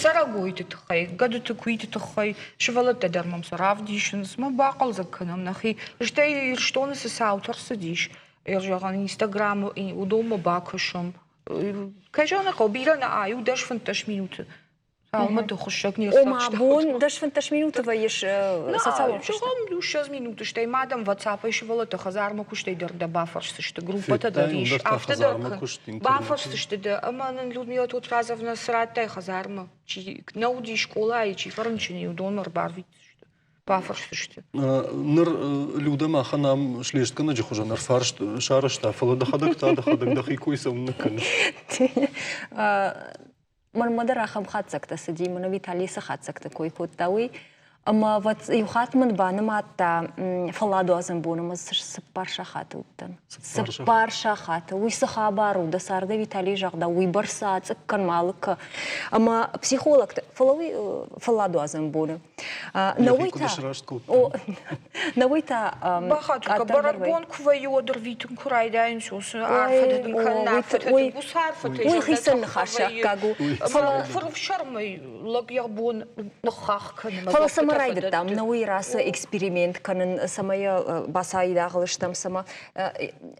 Цӕрӕгойты тыххӕй, гӕдыты, куиты тыххӕй, сывӕллӕттӕ дӕр мӕм сӕ равдисынц, мӕ бахъӕлдзӕг кӕнӕм нӕхи. Стӕй Ирыстоны цы цаутӕ рцыдис, зӕгъӕн, Инстаграмы, уыдонмӕ бакӕсӕм. Кӕй зӕгъын ӕй хъӕуы, бирӕ нӕ, иу дӕс-фынддӕс минуты. Цалынмӕ ды хуыссӕг не Ома бон дӕс-фынддӕс минуты вӕййыс социалон куысты? Зӕгъӕм, 20 минуты, стӕй ма дӕм WhatsApp-ӕй сывӕллӕтты хӕдзармӕ куыстӕй дӕр дӕ бафӕрсдзысты, группӕтӕ дӕр ис, афтӕ дӕр бафӕрсдзысты дӕ, ӕмӕ нын Людмила Тотразовна цы радтай хӕдзармӕ, чи нӕ уыди скъолайы, чи фӕрынчын и, уыдонмӕ ӕрбарвитдзысты, бафӕрсдзысты. Ныр Люда махӕн ам слестгӕнӕджы хуызӕн ӕрфарст сарӕзта, фӕлӕ дӕхӕдӕг та дӕхӕдӕг дӕхи кой цӕуыннӕ кӕныс? Мӕнмӕ дӕр ахӕм хатдзӕгтӕ цыди, мӕнӕ Виталий цы хатдзӕгтӕ кой кодта, уый. Ӕмӕ вот иу хатт мын банымадта фӕлладуадзӕн бон ӕмӕ цыппар сахаты уыдтӕн. Цыппар сахаты. Уый цы хабар у, дӕ царды Виталий загъта, уый бӕрц ацъыкк кӕн, ма алыг кӕ. Ӕмӕ психологтӕ, фӕлӕ уый фӕлладуадзӕн боны. Нӕуый та, нӕуый та Бахатыр, бӕрӕгбон куы вӕййы, уӕд ӕрвитын куы райдайынц, уыцы арфӕтӕ дын кӕнын, арфӕтӕ дын уыцы арфӕтӕ Уый хицӕн ныхасаккаг у. Фӕлӕ фырфсӕрмӕй лӕг йӕ бон ныххах кӕны. Фӕлӕ цӕмӕ райдыдтам, нӕуый расы эксперимент кӕнын, цӕмӕй бацайдагъ стӕм, цӕмӕ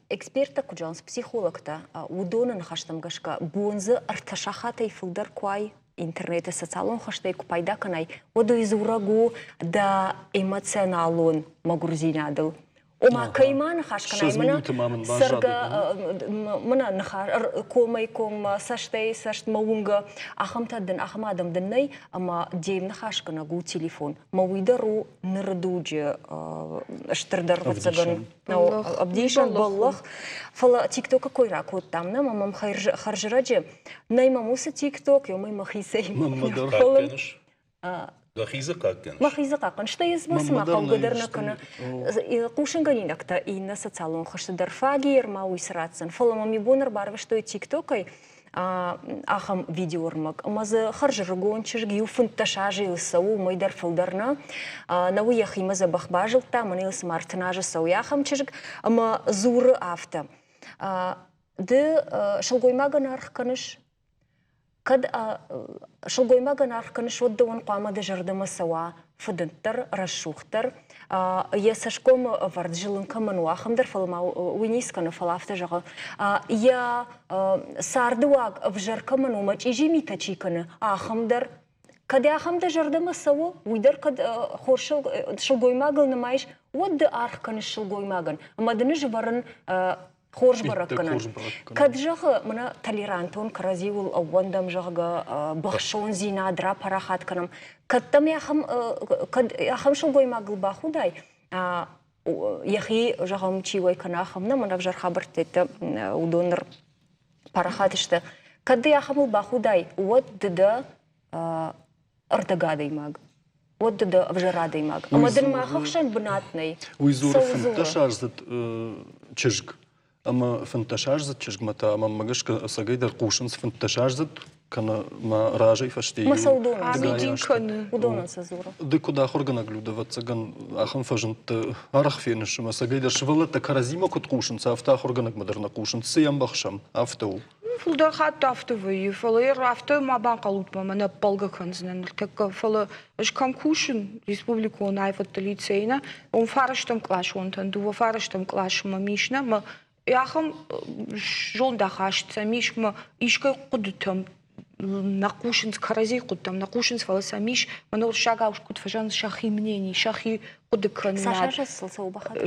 эксперттӕ куыд зӕгъынц, психологтӕ, уыдоны ныхӕстӕм гӕсгӕ бон дзы ӕртӕ сахатӕй фылдӕр куы ай, интернеты социалон хызтӕй куы пайда кӕнай, уӕд уый дзурӕг у дӕ эмоционалон мӕгуырдзинадыл. Ома, кӕй ма ныхас кӕнай, мӕнӕ цӕргӕ, мӕнӕ ныхас, комӕй коммӕ, цӕстӕй цӕстмӕ уынгӕ, ахӕмтӕ дын, ахӕм адӕм дын нӕй, ӕмӕ де мныхасгӕнӕг у телефон. Мӕ уый дӕр у ныры дуджы стырдӕр, ӕвӕццӕгӕн, ӕвдисӕн бӕллӕх. Фӕлӕ ТикТокы кой ракодтам, нӕ мӕм хӕрзрӕджы Нӕй мӕм уыцы тикток, ёмӕ мӕхицӕй Мӕнмӕ дӕр. Дӕхи дзы хъахъхъӕныс? Мӕхи дзы хъахъхъӕн. Стӕй ӕз ма цыма хъӕугӕ дӕр нӕ кӕны. Хъусынгӕнинӕгтӕ иннӕ социалон хызты дӕр фаг и, ӕрма уый цы ратдзӕн. Фӕлӕ мӕм иу бон ӕрбарвыстой ТикТокӕй ахӕм видеоӕрмӕг. Ӕмӕ дзы хӕрзӕрыгон чызг иу 15 азы йыл цӕуы, уымӕй дӕр фылдӕр нӕ. Нӕ уый йӕхимӕ дзӕбӕх базылдта, мӕнӕ йыл цыма 30 азы цӕуы ахӕм чызг. Ӕмӕ дзуры афтӕ. Ды сылгоймагӕн аргъ кӕныс? Кӕд сылгоймагӕн аргъ кӕныс, уӕд дӕуӕн хъуамӕ дӕ зӕрдӕмӕ цӕуа фыдынддӕр, рӕсугъддӕр, йӕ цӕсгомы ӕвӕрд зылын кӕмӕн у, ахӕм дӕр, фӕлӕ ма уый ницы кӕны, фӕлӕ афтӕ зӕгъы, йӕ цардыуаг ӕвзӕр кӕмӕн у, мӕ чъизи митӕ чи кӕны, ахӕм дӕр. Кӕд ахӕм дӕ зӕрдӕмӕ цӕуы, уый дӕр кӕд хорз сылгоймагыл нымайыс, уӕд ды аргъ кӕныс сылгоймагӕн. Ӕмӕ дын ӕз ӕвӕрын хорз бӕрӕггӕнӕн. Кӕд, зӕгъы, мӕнӕ толерантон кӕрӕдзиуыл ӕууӕндӕм, зӕгъгӕ, быхсондзинад рапарахат кӕнӕм, кӕд дӕм ахӕм, кӕд ахӕм сылгоймагыл бахудай, йӕхи, зӕгъӕм, чи уӕй кӕна, ахӕм нӕ, мӕнӕ ӕвзӕр хабӕрттӕ уыдон ныр парахат сты. Кӕд ды ахӕмыл бахудай, уӕд ды дӕ ӕрдӕг адӕймаг. Уӕд ды дӕ ӕвзӕр адӕймаг. Ӕмӕ дын мах ӕхсӕн бынат нӕй. Уый дзуры 15-аздзыд чызг. Ӕмӕ 15-аздзыд чызгмӕ та мӕнмӕ гӕсгӕ ӕцӕгӕйдӕр хъусынц 15-аздзыд кӕнӕ мӕ разӕй фӕстейы Амидин кӕны. Уыдонӕн сӕ дзуры. Ды куыд ахуыргӕнӕг, Люда, ӕвӕццӕгӕн, ахӕм фӕзындты арӕх феныс, ӕмӕ ӕцӕгӕйдӕр сывӕллӕттӕ кӕрӕдзимӕ куыд хъусынц, афтӕ ахуыргӕнӕгмӕ дӕр нӕ хъусынц. Цы йӕ ӕмбӕхсӕм, афтӕ у. Фылдӕр хатт афтӕ вӕййы, фӕлӕ йӕ афтӕ ма банхъӕлут мӕ нӕ ӕппӕлгӕ кӕндзынӕн ныртӕккӕ, фӕлӕ ӕз кӕм кусын, республикон аивӕдты лицейы нӕ, уым фарӕстӕм къласонтӕн, дыууӕ фарӕстӕм къласы мӕм ис нӕ, мӕ ахӕм зондахаст сӕм ис, мӕ искӕй хъуыдытӕм нӕ хъусынц, кӕрӕдзийы хъуыдытӕм нӕ хъусынц, фӕлӕ сӕм ис, мӕнӕ уырыссагау куыд фӕзӕгъынц, сӕхи мнение, сӕхи хъуыды кӕнынад. Цас азы сыл цӕуы бахатыр?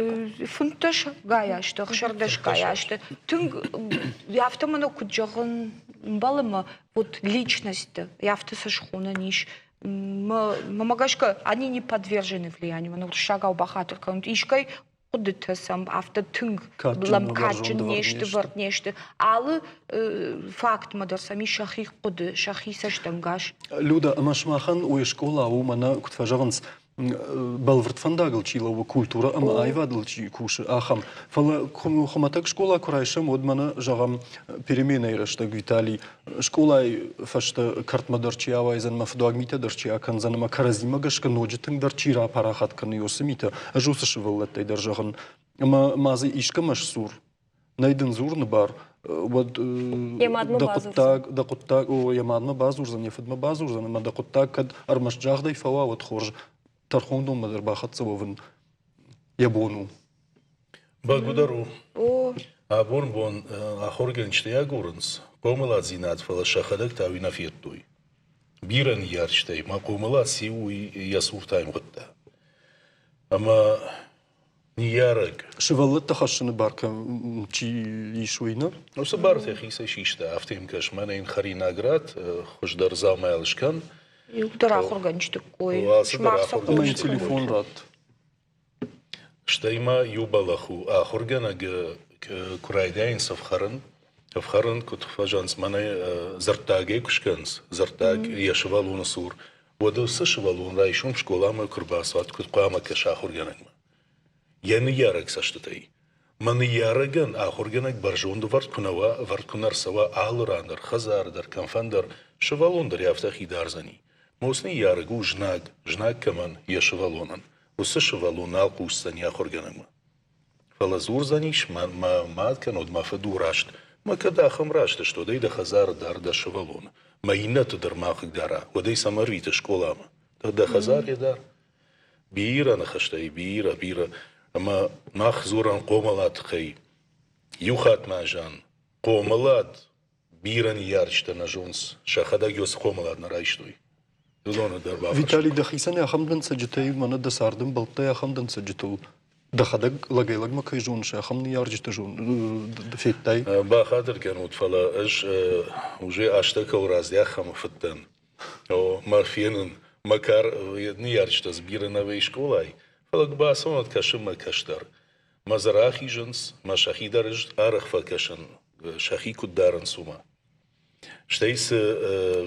15-гай азты, 16-гай азты. Тынг афтӕ мӕнӕ куыд зӕгъын ӕмбӕлы мӕ вот личностьты, афтӕ сӕ схонӕн ис. Мӕ гӕсгӕ, они не подвержены влиянию, мӕнӕ уырыссагау бахатыр кӕнут. Искӕй хъуыдытӕ сӕм афтӕ тынг лӕмкадджын не сты, вӕрд не сты. Алы фактмӕ дӕр сӕм ис сӕхи хъуыды, сӕхи цӕстӕнгас. Люда, ӕмӕ сымахӕн уе скъола у, мӕнӕ куыд фӕзӕгъынц, бӕлвырд фӕндагыл чи лӕууы, культурӕ ӕмӕ аивадыл чи кусы, ахӕм. Фӕлӕ хуымӕтӕг скъола куы райсӕм, уӕд мӕнӕ, зӕгъӕм, переменӕйы рӕстӕг Виталий скъолайы фӕстӕ кӕртмӕ дӕр чи ауайдзӕн, мӕ фыдуаг митӕ дӕр чи акӕндзӕн ӕмӕ кӕрӕдзимӕ гӕсгӕ ноджы тынгдӕр чи рапарахат кӕны уыцы митӕ, ӕз уыцы сывӕллӕттӕй дӕр зӕгъын, ӕмӕ ма дзы искӕмӕ сдзур, нӕй дын дзурыны бар, уӕд дӕ хъуыддаг, дӕ хъуыддаг, о, йӕ мадмӕ бадзурдзӕн, йӕ фыдмӕ бадзурдзӕн, ӕмӕ дӕ хъуыддаг кӕд ӕрмӕст загъдӕй фӕуа, уӕд хорз, тӕрхондонмӕ дӕр бахӕццӕ уӕвын йӕ бон у. Бӕгуыдӕр у. Абон бон ахуыргӕнджытӕ агурынц хъомыладзинад, фӕлӕ сӕхӕдӕг та уый нӕ федтой. Бирӕ ныййарджытӕй ма хъомылад циу, уый йӕ цуртӕ аивгъуыдта. Ӕмӕ ныййарӕг. Сывӕллӕтты хӕссыны бар кӕм чи ис, уый нӕ? Уыцы бартӕ хицӕй систа, афтӕ йын кӕс, мӕнӕ йын хӕринаг ратт, хуыздӕр дзаумайыл скӕн. Иуылдӕр ахуыргӕнджыты кой. Алцыдӕр Ӕмӕ йын телефон ратт. Стӕй ма иу бӕллӕх у, ахуыргӕнӕг куы райдайынц ӕфхӕрын, ӕфхӕрын куыд фӕзӕгъынц, мӕнӕ дзырдтагӕй куы скӕнынц, дзырдтаг йӕ сывӕллоны цур, уӕд уыцы сывӕллон райсом скъоламӕ куы рбацӕуа, куыд хъуамӕ кӕса ахуыргӕнӕгмӕ? Йӕ ныййарӕг цӕстытӕй. Мӕ ныййарӕгӕн ахуыргӕнӕг бӕрзонд ӕвӕрд куы нӕ уа, ӕвӕрд куы нӕ рцӕуа алы ран дӕр, хӕдзары дӕр, кӕмфӕндӕр, сывӕллон дӕр афтӕ хи дардзӕни. Мос ныййарӕг у знаг, знаг кӕмӕн, йӕ сывӕллонӕн. Уыцы сывӕллон нал хъусдзӕни ахуыргӕнӕгмӕ. Фӕлӕ дзурдзӕнис, мӕ мад кӕннод мӕ фыд у раст. Мӕ кӕд ахӕм раст сты, уӕд ӕй дӕ хӕдзары дар дӕ сывӕллоны. Мӕ иннӕты дӕр ма хъыгдара, уӕд ӕй цӕмӕ ӕрвиты скъоламӕ? Дӕ хӕдзар дар. Бирӕ ныхӕстӕй, бирӕ, бирӕ. Ӕмӕ мах дзурӕм хъомылад тыххӕй. Иу хатт ма зӕгъын, хъомылад бирӕ ныййарджытӕ нӕ зонынц, сӕхӕдӕг цы хъомылад нӕ райстой. Уыдоны дӕр бафӕрстой. Виталий, дӕхицӕн ахӕм дӕнцӕджытӕй, мӕнӕ дӕ цардӕмбӕлттӕй ахӕм дӕнцӕджытыл дӕхӕдӕг лӕгӕй-лӕгмӕ кӕй зоныс, ахӕм ныййарджыты федтай? Бахатыр кӕнут, фӕлӕ ӕз уже азтӕ кӕуыл раздӕхӕм фыдтӕн. О, мӕ фенын, мӕ кар ныййарджытӕ дзы бирӕ нӕ вӕййы скъолайы, фӕлӕ куы бацӕуон, уӕд кӕсын мӕ кӕстӕр. Мӕ дзы рахизынц, мӕ сӕхи дӕр арӕх фӕкӕсын, сӕхи куыд дарынц, уымӕ. Стӕй цы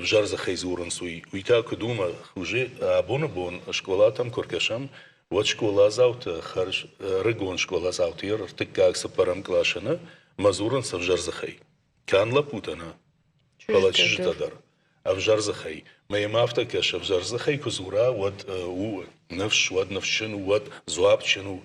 взӕр дзыхӕй дзурынц, уый, уый та куыд у, мӕ уже абоны бон скъолатӕм куы ркӕсӕм, уӕд скъоладзаутӕ хӕрз ӕрыгон скъоладзаутӕ ӕртыккаг, цыппӕрӕм къласы нӕ, мӕ дзурынц ӕвзӕр дзыхӕй. Канд лӕппутӕ нӕ, фӕлӕ чызджытӕ дӕр. Ӕвзӕр дзыхӕй. Мӕ йӕм афтӕ кӕсы, ӕвзӕр дзыхӕй куы дзура, уӕд у ныфс, уӕд ныфсджын у, уӕд дзуапджын у.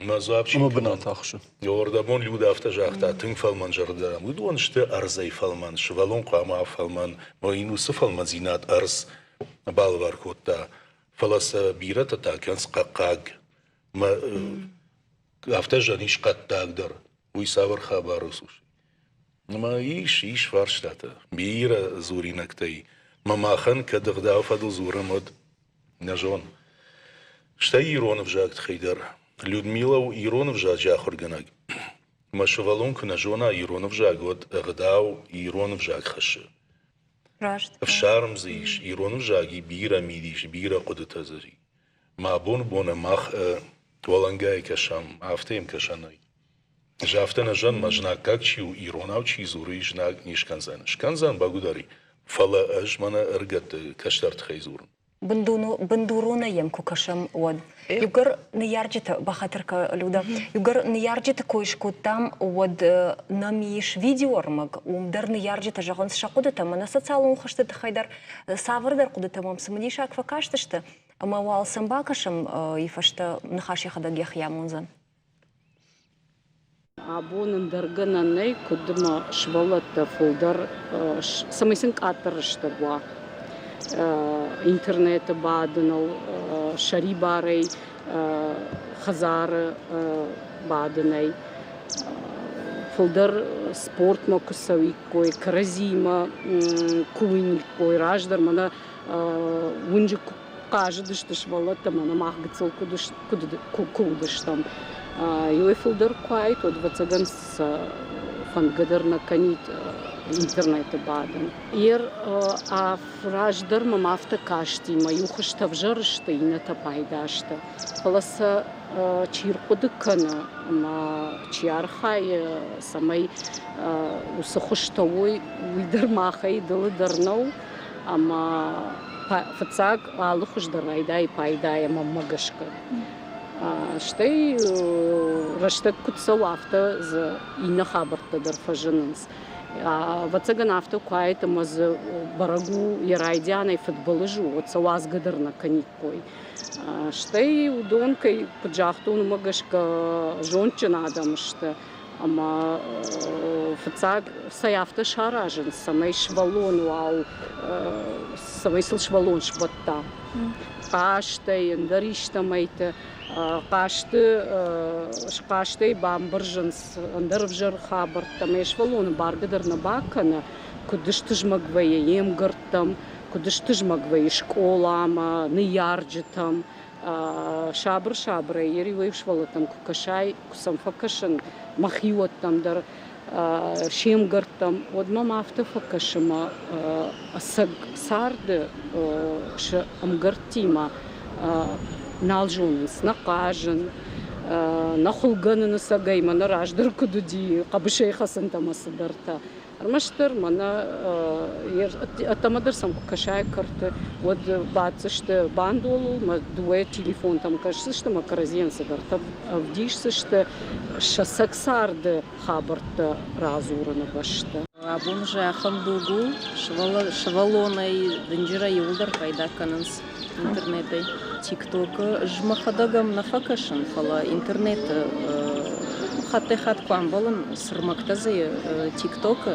Мӕ дзуапп Ӕмӕ бынат ахсы. Ордабон Люда афтӕ загъта, тынг фӕлмӕн зӕрдӕ. Уыдон сты ӕрдзӕй фӕлмӕн, сывӕллон хъуамӕ фӕлмӕн, мӕ йын уыцы фӕлмӕндзинад ӕрдз балӕвар кодта. Фӕлӕ сӕ бирӕтӕ та кӕнынц хъӕхъхъаг. Мӕ афтӕ зӕгъын ис хъӕддаг дӕр. Уый цавӕр хабар у, Суши? Ӕмӕ ис, ис фарстатӕ, бирӕ дзуринӕгтӕй. Мӕ махӕн кӕд ӕгъдау фӕдыл дзурӕм, уӕд нӕ зон. Стӕй ирон ӕвзаг тыххӕй дӕр. Людмила у ирон ӕвзаджы ахуыргӕнӕг. Мӕ сывӕллон куы нӕ зона ирон ӕвзаг, уӕд ӕгъдау ирон ӕвзаг хӕссы. Раст. Ӕфсарм дзы ис, ирон ӕвзаг и бирӕ мидис, бирӕ хъуыдытӕ дзы и. Мӕ абоны боны мах уӕлӕнгай кӕсӕм, афтӕ йӕм кӕсӕнӕй. Ӕз афтӕ нӕ зӕгъын, мӕ знаггаг чи у, иронау чи дзуры, знаг не скӕндзӕн. Скӕндзӕн, бӕгуыдӕр, фӕлӕ ӕз мӕнӕ ӕрыгӕтты кӕстӕр тыххӕй дзурын. Бындуронӕй йӕм куы кӕсӕм, уӕд. Иугӕр ныййарджыты, бахатыр кӕ, Люда, иугӕр ныййарджыты кой скодтам, уӕд нӕм ис видеоӕрмӕг, уым дӕр ныййарджытӕ зӕгъынц сӕ хъуыдытӕ, мӕнӕ социалон хызты тыххӕй дӕр цавӕрдӕр хъуыдытӕ мӕм цымыдисаг фӕкастысты, ӕмӕ уал сӕм бакӕсӕм, и фӕстӕ ныхас йӕхӕдӕг йӕхи амондзӕн. Абон ӕндӕр гӕнӕн нӕй, куыд ӕмӕ сывӕллӕттӕ фылдӕр, цӕмӕй сын къаддӕр рӕстӕг уа интернеты бадыныл, сӕрибарӕй хӕдзары бадынӕй. Фылдӕр спортмӕ куы цӕуиккой, кӕрӕдзимӕ куы уыниккой, раздӕр мӕнӕ уынджы куы хъазыдысты сывӕллӕттӕ мӕнӕ мах гыццыл куы уыдыстӕм. Иуӕй фылдӕр куы уаид, уӕд, ӕвӕццӕгӕн, сӕ фӕндгӕ дӕр нӕ кӕнид интернеты бадын. Ер раздӕр мӕм афтӕ касти, мӕ иу хуызтӕ ӕвзӕр сты, иннӕтӕ пайда сты. Фӕлӕ сӕ чи рхъуыды кӕны ӕмӕ чи архайы, цӕмӕй уыцы хуызтӕ уой, уый дӕр махӕй дылы дӕр нӕу. Ӕмӕ фыццаг алы хуыз дӕр райдайы пайдайӕ мӕнмӕ гӕсгӕ. Стӕй рӕстӕг куыд цӕуы, афтӕ дзы иннӕ хабӕрттӕ дӕр фӕзынынц. Ӕвӕццӕгӕн, афтӕ куы уаид ӕмӕ дзы бӕрӕг у, йӕ райдианӕй фыдбылыз у, уӕд сӕ уадзгӕ дӕр нӕ кӕниккой. Стӕй уыдон, кӕй куыд загътон, уымӕ гӕсгӕ зондджын адӕм сты. Ӕмӕ фыццаг цӕй афтӕ саразынц, цӕмӕй сывӕллон уал, цӕмӕй сыл сывӕллон сбӕтта. Хъазтӕй, ӕндӕр истӕмӕйты. Хъазты, хъазтӕй бамбӕрзынц ӕндӕр ӕвзӕр хабӕрттӕ. Ӕмӕ сывӕллоны баргӕ дӕр нӕ бакӕны, куыд стызмӕг вӕййы йе мгӕрттӕм, куыд стызмӕг вӕййы скъоламӕ, ныййарджытӕм. Сабыр-сабырӕй йӕ риуӕй сывӕллӕттӕм куы кӕсай, куы сӕм фӕкӕсын мӕхиуӕттӕм дӕр, се мгӕрттӕм, уӕд мӕм афтӕ фӕкӕсы мӕ ӕцӕг царды сӕ ӕмгӕрттимӕ нал зонынц нӕ хъазын, нӕ хуылгӕныны цӕгӕй мӕнӕ раздӕр куыд уыди, хъӕбысӕй хӕцынтӕ ӕмӕ цыдӕртӕ. Ӕрмӕстдӕр мӕнӕ ӕддӕмӕ дӕр сӕм куы кӕсай кӕрты, уӕд баддзысты бандоныл, мӕ дыууӕ телефонтӕм кӕсдзысты мӕ кӕрӕдзийӕн цыдӕртӕ ӕвдисдзысты сӕ цӕг царды хабӕрттӕ радзурыны бӕсты. Абон зӕххыл дуг у, сывӕллонӕй дынджырӕй иууылдӕр пайда кӕнынц интернетӕй. Тиктокы ӕз мӕхӕдӕг ӕм нӕ фӕкӕсын, фӕлӕ интернеты хаттӕй-хатт куы амбӕлын, цы рмӕгтӕ дзы тиктокы,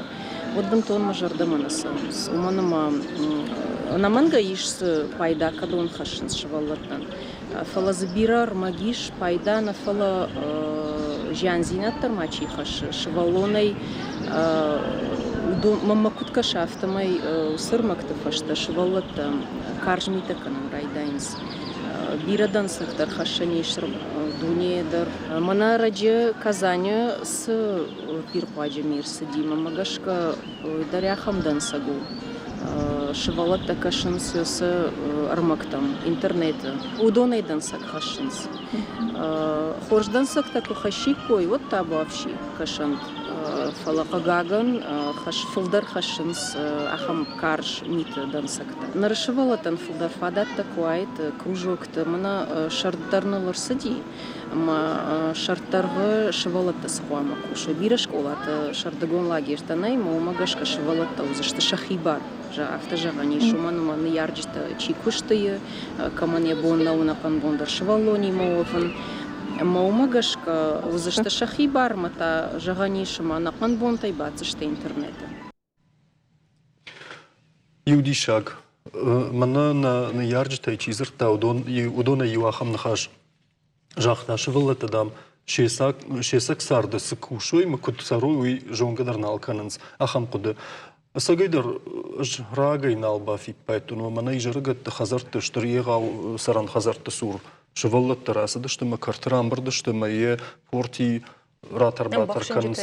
уӕд бынтон мӕ зӕрдӕмӕ нӕ цӕуынц. Уымӕн ӕмӕ ӕнӕмӕнгӕй ис дзы пайда, кӕдон хӕссынц сывӕллӕттӕн. Фӕлӕ дзы бирӕ ӕрмӕг ис, пайда нӕ, фӕлӕ зиандзинад дӕр ма чи хӕссы. Сывӕллонӕй мӕнмӕ куыд кӕсы, афтӕмӕй уыцы ӕрмӕгты фӕстӕ сывӕллӕттӕ карз митӕ кӕнын райдайынц. Бирӕ дӕнцӕгтӕ ӕрхӕссӕн ис дунейы дӕр. Мӕнӕ ӕрӕджы Казаны цы пирхъуаджы ми рцыди, мӕнмӕ гӕсгӕ дӕр ахӕм дӕнцӕг у. Сывӕллӕттӕ кӕсынц уыцы ӕрмӕгтӕм интернеты. Уыдонӕй дӕнцӕг хӕссынц. Хорз дӕнцӕгтӕ куы хӕссиккой, уӕд табуафси кӕсӕнт. Фӕлӕ, хъыгагӕн, фылдӕр хӕссынц ахӕм карз миты дӕнцӕгтӕ. Ныр сывӕллӕттӕн фылдӕр фадӕттӕ куы уаид кружокты, мӕнӕ сӕрд дӕр ныл ӕрцыди, ӕмӕ сӕрддӕргъы сывӕллӕттӕ цы хъуамӕ кусой? Бирӕ скъолаты сӕрдыгон лагерьтӕ нӕй, ӕмӕ уымӕ гӕсгӕ сывӕллӕттӕ уыдзысты сӕхи бар. Афтӕ зӕгъӕн ис, уымӕн ӕмӕ ныййарджытӕ чи куысты, кӕмӕн йӕ бон нӕу ӕнӕхъӕн бон дӕр сывӕллонимӕ уӕвын. Ӕмӕ уымӕ гӕсгӕ уыдзысты сӕхи бар ӕмӕ та зӕгъӕн ис, ӕмӕ ӕнӕхъӕн бонтӕй баддзысты интернеты. Иу диссаг. Мӕнӕ нӕ ныййарджытӕй чи дзырдта, уыдон, уыдонӕй иу ахӕм ныхас загъта, сывӕллӕттӕ, дам, се цӕг царды цы кусой ӕмӕ куыд цӕрой, уый зонгӕ дӕр нал кӕнынц. Ахӕм хъуыды. Ӕцӕгӕйдӕр ӕз рагӕй нал бафиппайдтон, ӕмӕ мӕнӕ изӕрыгӕтты хӕдзӕртты стыр егъау цӕрӕн хӕдзӕртты цур сывӕллӕттӕ рацыдысты ӕмӕ кӕрты рамбырд сты ӕмӕ йӕ порти ратӕр-батӕр кӕнынц,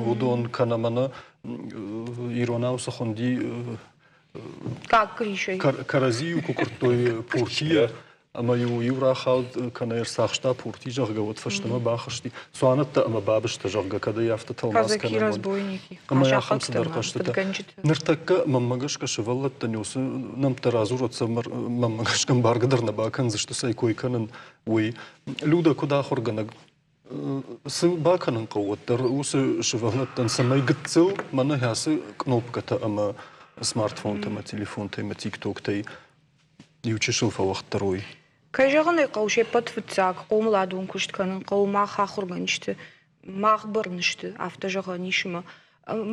уыдон кӕнӕ мӕнӕ иронау цы хуынди кӕрӕдзи-иу куы куырдтой пуртийӕ, ӕмӕ-иу иу рахауд кӕнӕ ӕрцахста пурти, зӕгъгӕ, уӕд фӕстӕмӕ бахызти. Цуанӕттӕ ӕмӕ бабызтӕ, зӕгъгӕ, кӕд ӕй афтӕ тӕлмац кӕнӕм, уӕд. Ӕмӕ ахӕм цыдӕр хъӕзтытӕ. Ныртӕккӕ мӕнмӕ гӕсгӕ сывӕллӕттӕн уыцы нӕмттӕ радзурӕд, мӕнмӕ гӕсгӕ ӕмбаргӕ дӕр нӕ бакӕндзысты, цӕй кой кӕнын, уый. Людӕ, куыд ахуыргӕнӕг, цы бакӕнын хъӕуы уӕддӕр уыцы сывӕллӕттӕн, цӕмӕй гыццыл мӕнӕ ацы кънопкӕтӕ ӕмӕ смартфонтӕ ӕмӕ телефонтӕ ӕмӕ тиктоктӕй иу чысыл фӕуӕгъддӕр уой? Кӕй зӕгъын ӕй хъӕуы, се ппӕт фыццаг хъомыладон куыст кӕнын хъӕуы мах ахуыргӕнджыты, мах бӕрны сты, афтӕ зӕгъӕн ис ӕмӕ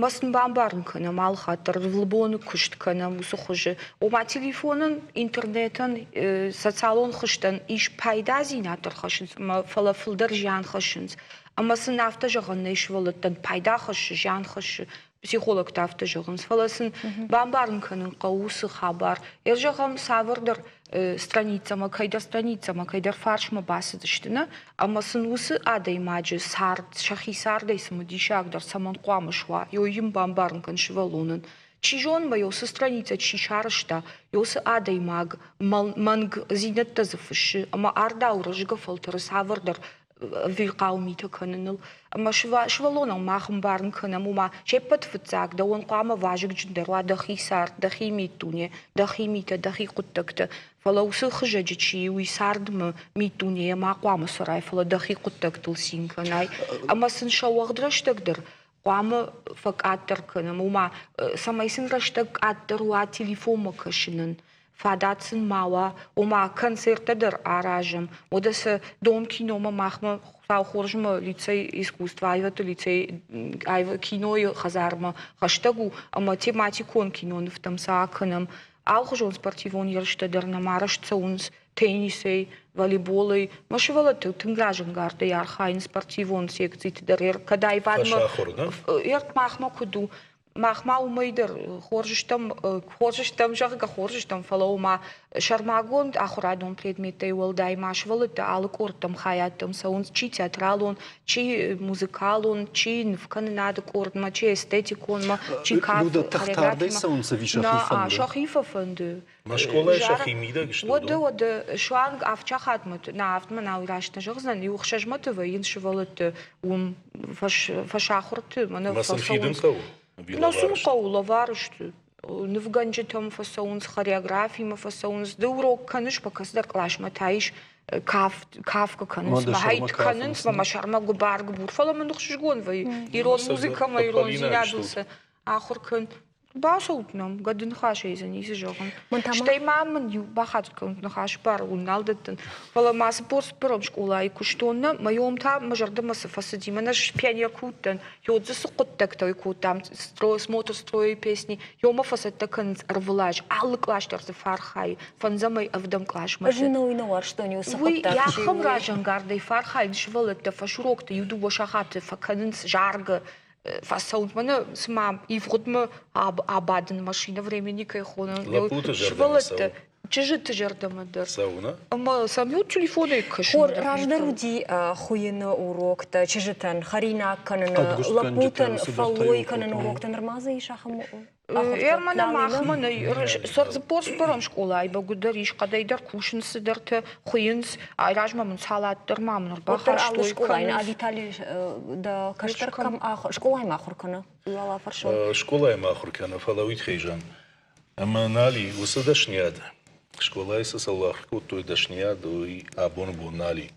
ма сын бамбарын кӕнӕм алыхатт дӕр ӕрвылбоны куыст кӕнӕм уыцы хуызы. Ома телефонӕн, интернетӕн, социалон хызтӕн ис пайдадзинад дӕр хӕссынц, ӕмӕ фӕлӕ фылдӕр зиан хӕссынц. Ӕмӕ сын афтӕ зӕгъӕн нӕй сывӕллӕттӕн пайда хӕссы, зиан хӕссы. Психологтӕ афтӕ зӕгъынц, фӕлӕ сын бамбарын кӕнын хъӕуы уыцы хабар. Йӕ зӕгъӕм, цавӕрдӕр страницӕмӕ, кӕйдӕр страницӕмӕ, кӕйдӕр фарсмӕ бацыдысты, нӕ? Ӕмӕ сын уыцы адӕймаджы цард, сӕхи цардӕй цымыдисагдӕр цӕмӕн хъуамӕ суа, йой йын бамбарын кӕн сывӕллонӕн. Чи зоны ма уыцы страницӕ чи сарӕзта, уыцы адӕймаг мӕнгдзинӕдтӕ дзы фыссы ӕмӕ ардауы рӕзгӕ фӕлтӕры цавӕрдӕр ӕвирхъау митӕ кӕныныл. Ӕмӕ сывӕллонӕн мах ӕмбарын кӕнӕм, ома се ппӕт фыццаг дӕуӕн хъуамӕ вазыгджындӕр уа дӕхи цард, дӕхи миддуне, дӕхи митӕ, дӕхи хъуыддӕгтӕ. Фӕлӕ уыцы хызӕджы чи и, уый цардмӕ миддунейӕ ма хъуамӕ цӕрай, фӕлӕ дӕхи хъуыддӕгтыл цин кӕнай. Ӕмӕ сын сӕ уӕгъд рӕстӕг дӕр хъуамӕ фӕкъаддӕр кӕнӕм, ома цӕмӕй сын рӕстӕг къаддӕр уа телефонмӕ кӕсынӕн, фадат сын ма уа, ома концерттӕ дӕр аразӕм, уӕдӕ сӕ дом киномӕ махмӕ Хуыцау хорзмӕ лицей искусство аивӕдты лицей кинойы хӕдзармӕ хӕстӕг у ӕмӕ тематикон кинонывтӕм сӕ акӕнӕм. Алыхуызон спортивон ерыстӕ дӕр нӕм арӕзт цӕуынц теннисӕй, волейболӕй. Мӕ сывӕллӕтты тынг разӕнгардӕй архайынц спортивон секциты дӕр. Кӕд аивадмӕ махмӕ куыд у, мах ма уымӕй дӕр хорз стӕм, хорз стӕм, зӕгъгӕ, хорз стӕм, фӕлӕ ома сӕрмагонд ахуырадон предметтӕй уӕлдай ма сывӕллӕттӕ алы къордтӕм, хайадтӕм цӕуынц, чи театралон, чи музыкалон, чи нывкӕнынады къордмӕ, чи эстетиконмӕ, чи кафт, хореографимӕ. цӕуынц ӕви сӕхи фӕнды? Сӕхи фӕфӕнды. Ма скъолайы сӕхи мидӕг сты? Уӕдӕ, уӕдӕ, суанг авд сахатмӕ, нӕ авдмӕ нал раст нӕ зӕгъдзӕн, иу ӕхсӕзмӕты вӕййынц сывӕллӕтты уым фӕсахуырты. Мӕ сын фидын хъӕуы? Нӕ сын хъӕуы, лӕвар сты. Нывгӕнджытӕм фӕцӕуынц, хореографимӕ фӕцӕуынц. Ды урок кӕныс, кӕцыдӕр къласмӕ та ис кафгӕ кӕнынц, мӕ хайд кӕнынц, мӕ сӕрмӕ гуыбар-гуыбур. Фӕлӕ мын ӕхсызгон вӕййы ирон музыкӕмӕ, ирондзинадыл сӕ ахуыр кӕн. Бацӕут нӕм, гӕды ныхасӕй дзы ницы зӕгъын. Стӕй ма мын иу бахатыр кӕнут ныхасы бар уын нал дӕттын. Фӕлӕ ма 44-ӕм скъолайы куыстон нӕ, мӕ йом та мӕ зӕрдӕмӕ цы фӕцыди, мӕнӕ пионер куы уыдтӕн, йод дзы цы хъуыддӕгтӕ кодтам, смотр строя песни, йомӕ фӕцӕттӕ кӕнынц ӕрвылаз, алы кълас дӕр дзы фӕархайы, фӕндзӕмӕй ӕвдӕм къласмӕ. Ӕз ын уый нӕ уарзтон уыцы Уый хъуыддаг. ахӕм разӕнгардӕй фӕархайынц сывӕллӕттӕ фӕсурокты иу-дыууӕ сахаты фӕкӕнынц заргӕ, фӕцӕуынц мӕнӕ цыма ивгъуыдмӕ абадын машинӕ времени кӕй хонын Лӕппуты зӕрдӕмӕ сывӕллӕттӕ цӕуы. Чызджыты зӕрдӕмӕ дӕр. Цӕуы, Ӕмӕ сӕм иу телефонӕй кӕсын. Хор раздӕр уыди хуыйыны уроктӕ, чызджытӕн хӕринаг кӕныны, лӕппутӕн фӕллой кӕныны уроктӕ. Нырма дзы ис ахӕм Ӕрмӕнӕ махмӕ нӕй. 44-ӕм скъолайы бӕгуыдӕр ис, хъӕдӕй дӕр кусынц цыдӕртӕ, хуыйынц. Айразмӕ мын салат дӕр ма мын ӕрбахастой. Скъолайы, а Виталий дӕ кӕстӕр кӕм скъолайы ма ахуыр кӕны? Скъолайы ма ахуыр кӕны, фӕлӕ уый тыххӕй Ӕмӕ нал и уыцы дӕсныйад. Скъолайы цы цӕуыл ахуыр кодтой дӕсныйад, уый абоны бон нал и.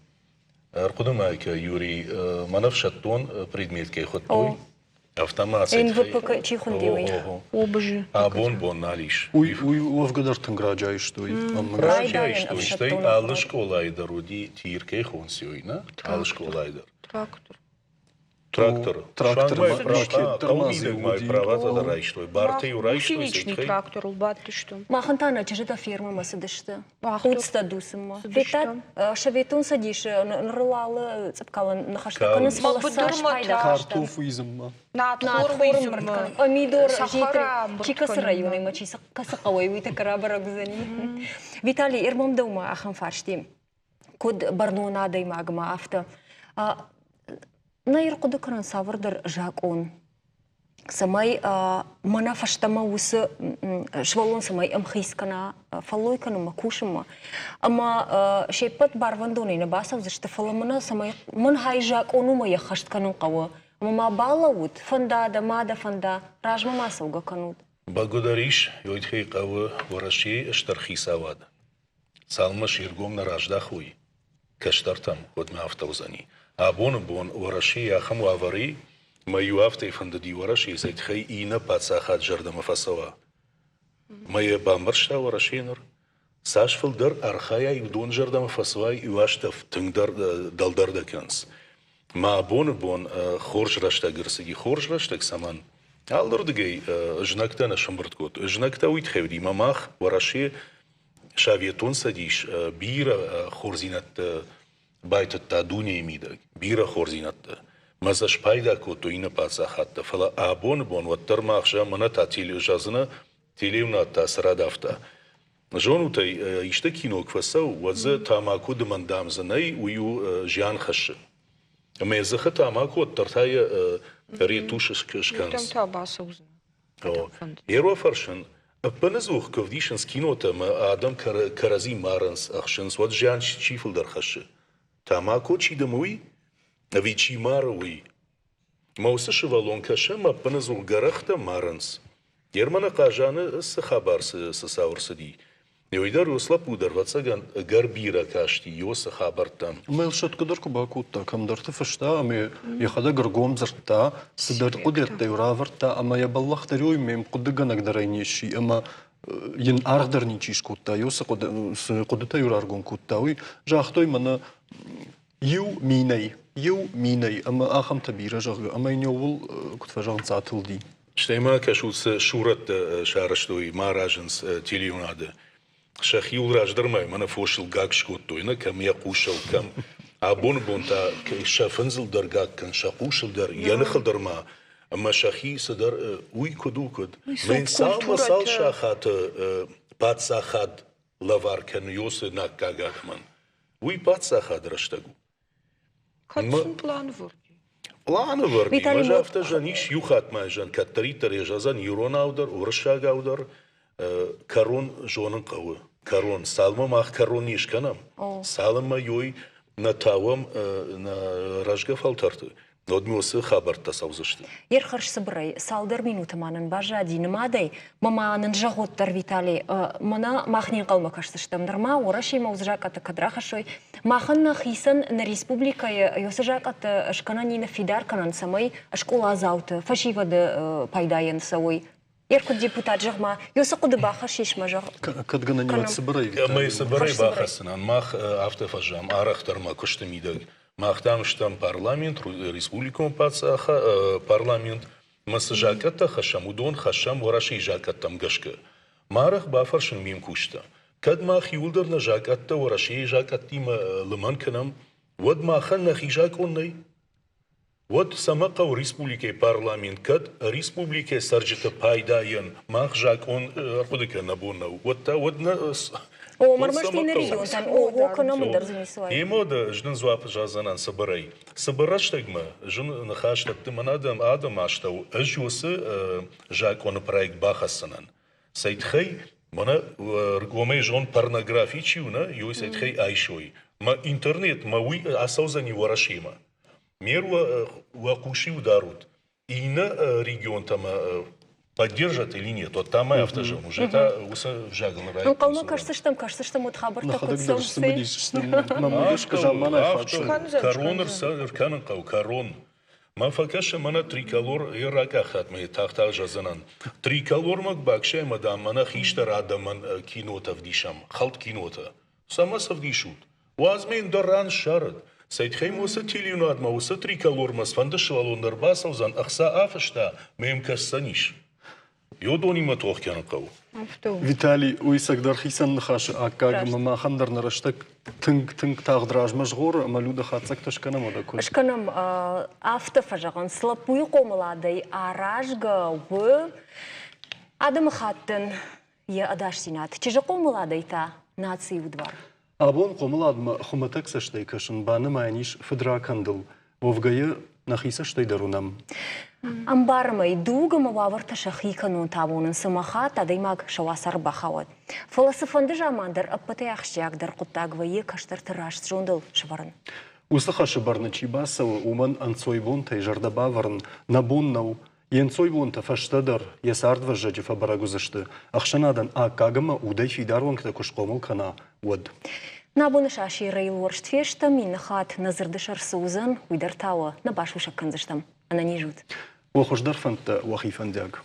Ӕрхъуыды ма кӕ, Юрий, мӕн ӕфсӕддон предмет кӕй хуыдтой, автомат. НВП чи хуынди, уый? Обызы. Абон бон нал ис. Уый, уый уӕвгӕ дӕр тынг раджы айстой. Раджы айстой, стӕй алы скъолайы дӕр уыди тир кӕй хонсиой, нӕ? Алы скъолайы дӕр. Трактор. Трактор. Трактор Хъӕумидӕг праватӕ дӕр райстой, бартӕ-иу райстой. Гусеничный тракторыл бадтысты. Махӕн та нӕ чызджытӕ фермӕмӕ цыдысты. Худтӕ дуцынмӕ. Федтат, Советон Цӕдисы нырыл алы цъыпкалӕн ныхӕстӕ кӕнынц, фӕлӕ цас пайда Картоф уидзынмӕ. Надхор уидзынмӕ. Помидор, чи кӕцы районӕй ма чи кӕцы хъӕуӕй, уый тӕккӕ рабӕрӕг уыдзӕни. Виталий, ӕрмом дӕумӕ ахӕм фарсти. Куыд бӕрнон адӕймагмӕ, афтӕ. Нӕ ӕрхъуыды кӕнын цавӕрдӕр закъон, цӕмӕй мӕнӕ фӕстӕмӕ уыцы сывӕллон цӕмӕй ӕмхиц кӕна фӕллой кӕнынмӕ, кусынмӕ. Ӕмӕ се ппӕт барвӕндонӕй нӕ бацӕудзысты, фӕлӕ мӕнӕ цӕмӕй мӕн хай закъон уымӕ ӕххӕст кӕнын хъӕуы. Ӕмӕ ма балӕуут, фӕнда дӕ, ма дӕ фӕнда, размӕ ма цӕугӕ кӕнут. Бӕгуыдӕр ис, уый хъӕуы Уӕрӕсейы стыр хицауад. Цалынмӕ се ргом нӕ раздахой кӕстӕртӕм, уӕдмӕ афтӕ уыдзӕни. Абоны бон Уӕрӕсейы ахӕм уавӕр и, мӕ иу афтӕ фӕндыди Уӕрӕсейы цӕй тыххӕй иннӕ паддзахад зӕрдӕмӕ фӕцӕуа. Мӕ йӕ бамбӕрста Уӕрӕсе ныр. Цас фылдӕр архайай, уыдон зӕрдӕмӕ фӕцӕуай, иу азтӕ тынгдӕр дӕлдӕр дӕ кӕнынц. Мӕ абоны бон хорз рӕстӕг ӕрцыди. Хорз рӕстӕг цӕмӕн? Алырдыгӕй знӕгтӕ нӕ сӕмбырд кодтой. Знӕгтӕ уый тыххӕй уыди, мӕ мах, Уӕрӕсе, Советон Цӕдис бирӕ хорздзинӕдтӕ байтыдта дунейы мидӕг, бирӕ хорздзинӕдтӕ. Мӕ дзы спайда кодтой иннӕ паддзахадтӕ, фӕлӕ абоны бон уӕддӕр мах зӕгъӕм, мӕнӕ та зӕгъдзынӕ, телеуынад та цы радавта. Зонут ӕй, исты кино куы фӕцӕуы, уӕд дзы тамако дымӕн дам дзы нӕй, уый у зиан хӕссы. Ӕмӕ йӕ дзыхы тамако уӕддӕр та йӕ ретушь скӕнынц. Та бацӕудзынӕ. Еро фӕрсын, ӕппынӕдзух куы ӕвдисынц кинотӕ ӕмӕ адӕм кӕрӕдзи марынц, ӕхсынц, уӕд зиан чи фылдӕр хӕссы? Тамако чи дымы, уый? Ӕви чи мары, уый? Мӕ уыцы сывӕллон кӕсы ӕмӕ ӕппынӕдзух гӕрӕхтӕ марынц. Германы Хъазаны цы хабар цы цау ӕрцыди, уый дӕр уыцы лӕппу дӕр, ӕвӕццӕгӕн, ӕгӕр бирӕ касти уыцы хабӕрттӕм. Ӕмӕ йыл сӕтгӕ дӕр куы бакодта, кӕмдӕрты фыста ӕмӕ йӕхӕдӕг ӕргом дзырдта, цыдӕр хъуыдыйӕдтӕ-иу равӕрдта ӕмӕ йӕ бӕллӕх дӕр уый ме мхъуыдыгӕнӕг дӕр ӕй не сси ӕмӕ йын аргъ дӕр ничи скодта, цы хъуыдытӕ-иу раргом кодта, уый. Загътой мӕнӕ иу минӕй, иу минӕй ӕмӕ ахӕмтӕ бирӕ, зӕгъгӕ, ӕмӕ йын иууыл, куыд фӕзӕгъынц, атылди. Стӕй ма кӕсут, цы сурӕттӕ сарӕзтой, ма аразынц телеуынады. Сӕхиуыл раздӕр ма мӕнӕ фосыл гаг скодтой, нӕ кӕм йӕ хъусыл, кӕм. Абоны бон та сӕ фындзыл дӕр гаг кӕн, сӕ хъусыл дӕр, йӕ ныхыл дӕр ма. Ӕмӕ сӕхи цыдӕр, уый куыд у, куыд? Мӕн цал цал сахаты паддзахад лӕвар кӕны Йосы наккаг адӕмӕн. Уый паддзахады рӕстӕг у. Кӕд сын план вӕрди? Планы вӕрди. Мӕ афтӕ зӕн ис, иу хатт ма зӕн кӕддӕриддӕр йӕ зӕгъдзӕн иронау дӕр, уырыссагау дӕр. Кӕрон зонын хъӕуы. Кӕрон. Цалынмӕ мах кӕрон не скӕнӕм, цалынмӕ ёй нӕ тауӕм нӕ рӕзгӕ фӕлтӕрты, уӕд ме уыцы хабӕрттӕ цӕудзысты. Йе рхӕрзцыбырӕй цалдӕр минуты ма нын баззади нымадӕй, мӕ ма нын зӕгъут дӕр, Виталий, мӕнӕ мах не нхъӕлмӕ кӕсдзыстӕм нырма Уӕрӕсемӕ уыцы закъӕттӕ кӕд рахӕссой, махӕн нӕхицӕн нӕ республикӕйы уыцы закъӕттӕ скӕнӕн и ныффидар кӕнӕн, цӕмӕй скъоладзауты, фӕсивӕды пайдайӕн цӕуой. Ер куыд депутат, зӕгъ-ма, цы хъуыды бахӕссис мӕ зӕгъ. Кӕд гӕнӕн уӕд цыбырӕй. Ӕмӕ цыбырӕй бахӕссынӕн мах афтӕ фӕзӕгъӕм, арӕхдӕр мӕ куысты мидӕг. Мах дам стӕм парламент, республикон парламент, ӕмӕ цы закъӕттӕ хӕссӕм, уыдон хӕссӕм Уӕрӕсейы закъӕттӕм гӕсгӕ. Ма арӕх бафӕрсын ме мкусджытӕ. Кӕд мах иуылдӕр нӕ закъӕттӕ Уӕрӕсейы закъӕттимӕ лымӕн кӕнӕм, уӕд махӕн нӕхи закъон нӕй? Уӕд цӕмӕ хъӕуы республикӕйы парламент, кӕд республикӕйы цӕрджыты пайдайӕн мах закъон ӕрхъуыды кӕнын нӕ бон нӕу, уӕд та уӕд нӕ О, мӕрмӕст иннӕ регионтӕн ого кӕнӕм ӕндӕр дзы ницы уайы. Емо дӕ ӕз дын дзуапп зӕгъдзӕнӕн цыбырӕй. Цыбыр рӕстӕгмӕ зын ныхас дӕтты мӕн адӕм адӕмы астӕу ӕз уыцы закъоны проект бахӕсдзынӕн. Цӕй тыххӕй мӕнӕ ргомӕй зон порнографи чи у, нӕ, ёй цӕй тыххӕй айсой. Мӕ интернет мӕ уый ацӕудзӕни Уӕрӕсемӕ. Мер уӕ хъус-иу дарут. Иннӕ регионтӕмӕ поддержат или нет, вот там афтӕ зӕгъын, уже та уыцы взагыл райдыдта. Ӕнхъӕлмӕ кӕсдзыстӕм, кӕсдзыстӕм уӕд хабӕрттӕ куыд цӕуынц. Кӕрон ӕркӕнын хъӕуы, кӕрон. Мӕ фӕкӕсы мӕнӕ триколор йӕ ракъахтат мӕ тагъд-тагъд зӕгъдзынӕн. Триколормӕ баксай ӕмӕ дам мӕнӕ хистӕр адӕмӕн кинотӕ ӕвдисӕм, хӕлд кинотӕ. Цӕмӕ сӕ ӕвдисут? Уадз ме ндӕр ран ссарӕд. Цӕй тыххӕй уыцы телеуынадмӕ, уыцы триколормӕ цыфӕнды сывӕллон дӕр бацӕудзӕн, ӕхца афыста, мӕ йӕм кӕсдзӕнис. Йодонимӕ тох кӕнын хъӕуы. Виталий, уый цӕгдӕр хицӕн ныхасы аккаг ӕмӕ махӕн дӕр нӕ рӕстӕг тынг, тынг тагъд размӕ згъоры ӕмӕ Люда хатдзӕгтӕ скӕнӕм уӕдӕ куыд? Скӕнӕм. Афтӕ фӕзӕгъынц, лӕппуйы хъомыладӕй аразгӕ у адӕмыхаттӕн йӕ ӕдасдзинад. Чызджы хъомыладӕй та нацийы удвар. Абон хъомыладмӕ хуымӕтӕг цӕстӕй кӕсын банымайӕн ис фыдракӕндыл. Уӕвгӕйы нӕхи цӕстӕй дӕр уынӕм. Ӕмбарӕм ӕй, дуг ӕмӕ уавӕртӕ сӕхи кӕнонтӕ амонынц ӕмӕ хатт адӕймаг сӕ уацары бахауӕд. Фӕлӕ цыфӕнды заман дӕр ӕппӕтӕй ахсджиагдӕр хъуыддаг вӕййы кӕстӕрты раст зондыл сӕвӕрын. Уыцы хӕсы бӕрны чи бацӕуы, уымӕн ӕнцойбонтӕй зӕрдӕ бавӕрын нӕ бон нӕу. Йе нцойбонтӕ фӕстӕдӕр йӕ цардвӕззӕджы фӕбӕрӕг уыдзысты, ӕхсӕнадӕн аккаг ӕмӕ удӕй фидар уӕнгтӕ куы схъомыл кӕна, уӕд. Нӕ боны сасирӕйыл уӕрст фестӕм, иннӕ хатт нӕ дзырды сӕр цы уыдзӕн, уый дӕр та уӕ нӕ басусӕг кӕндзыстӕм. Ӕнӕниз ут! Уӕ хуыздӕр фӕндтӕ уӕхи фӕндиаг.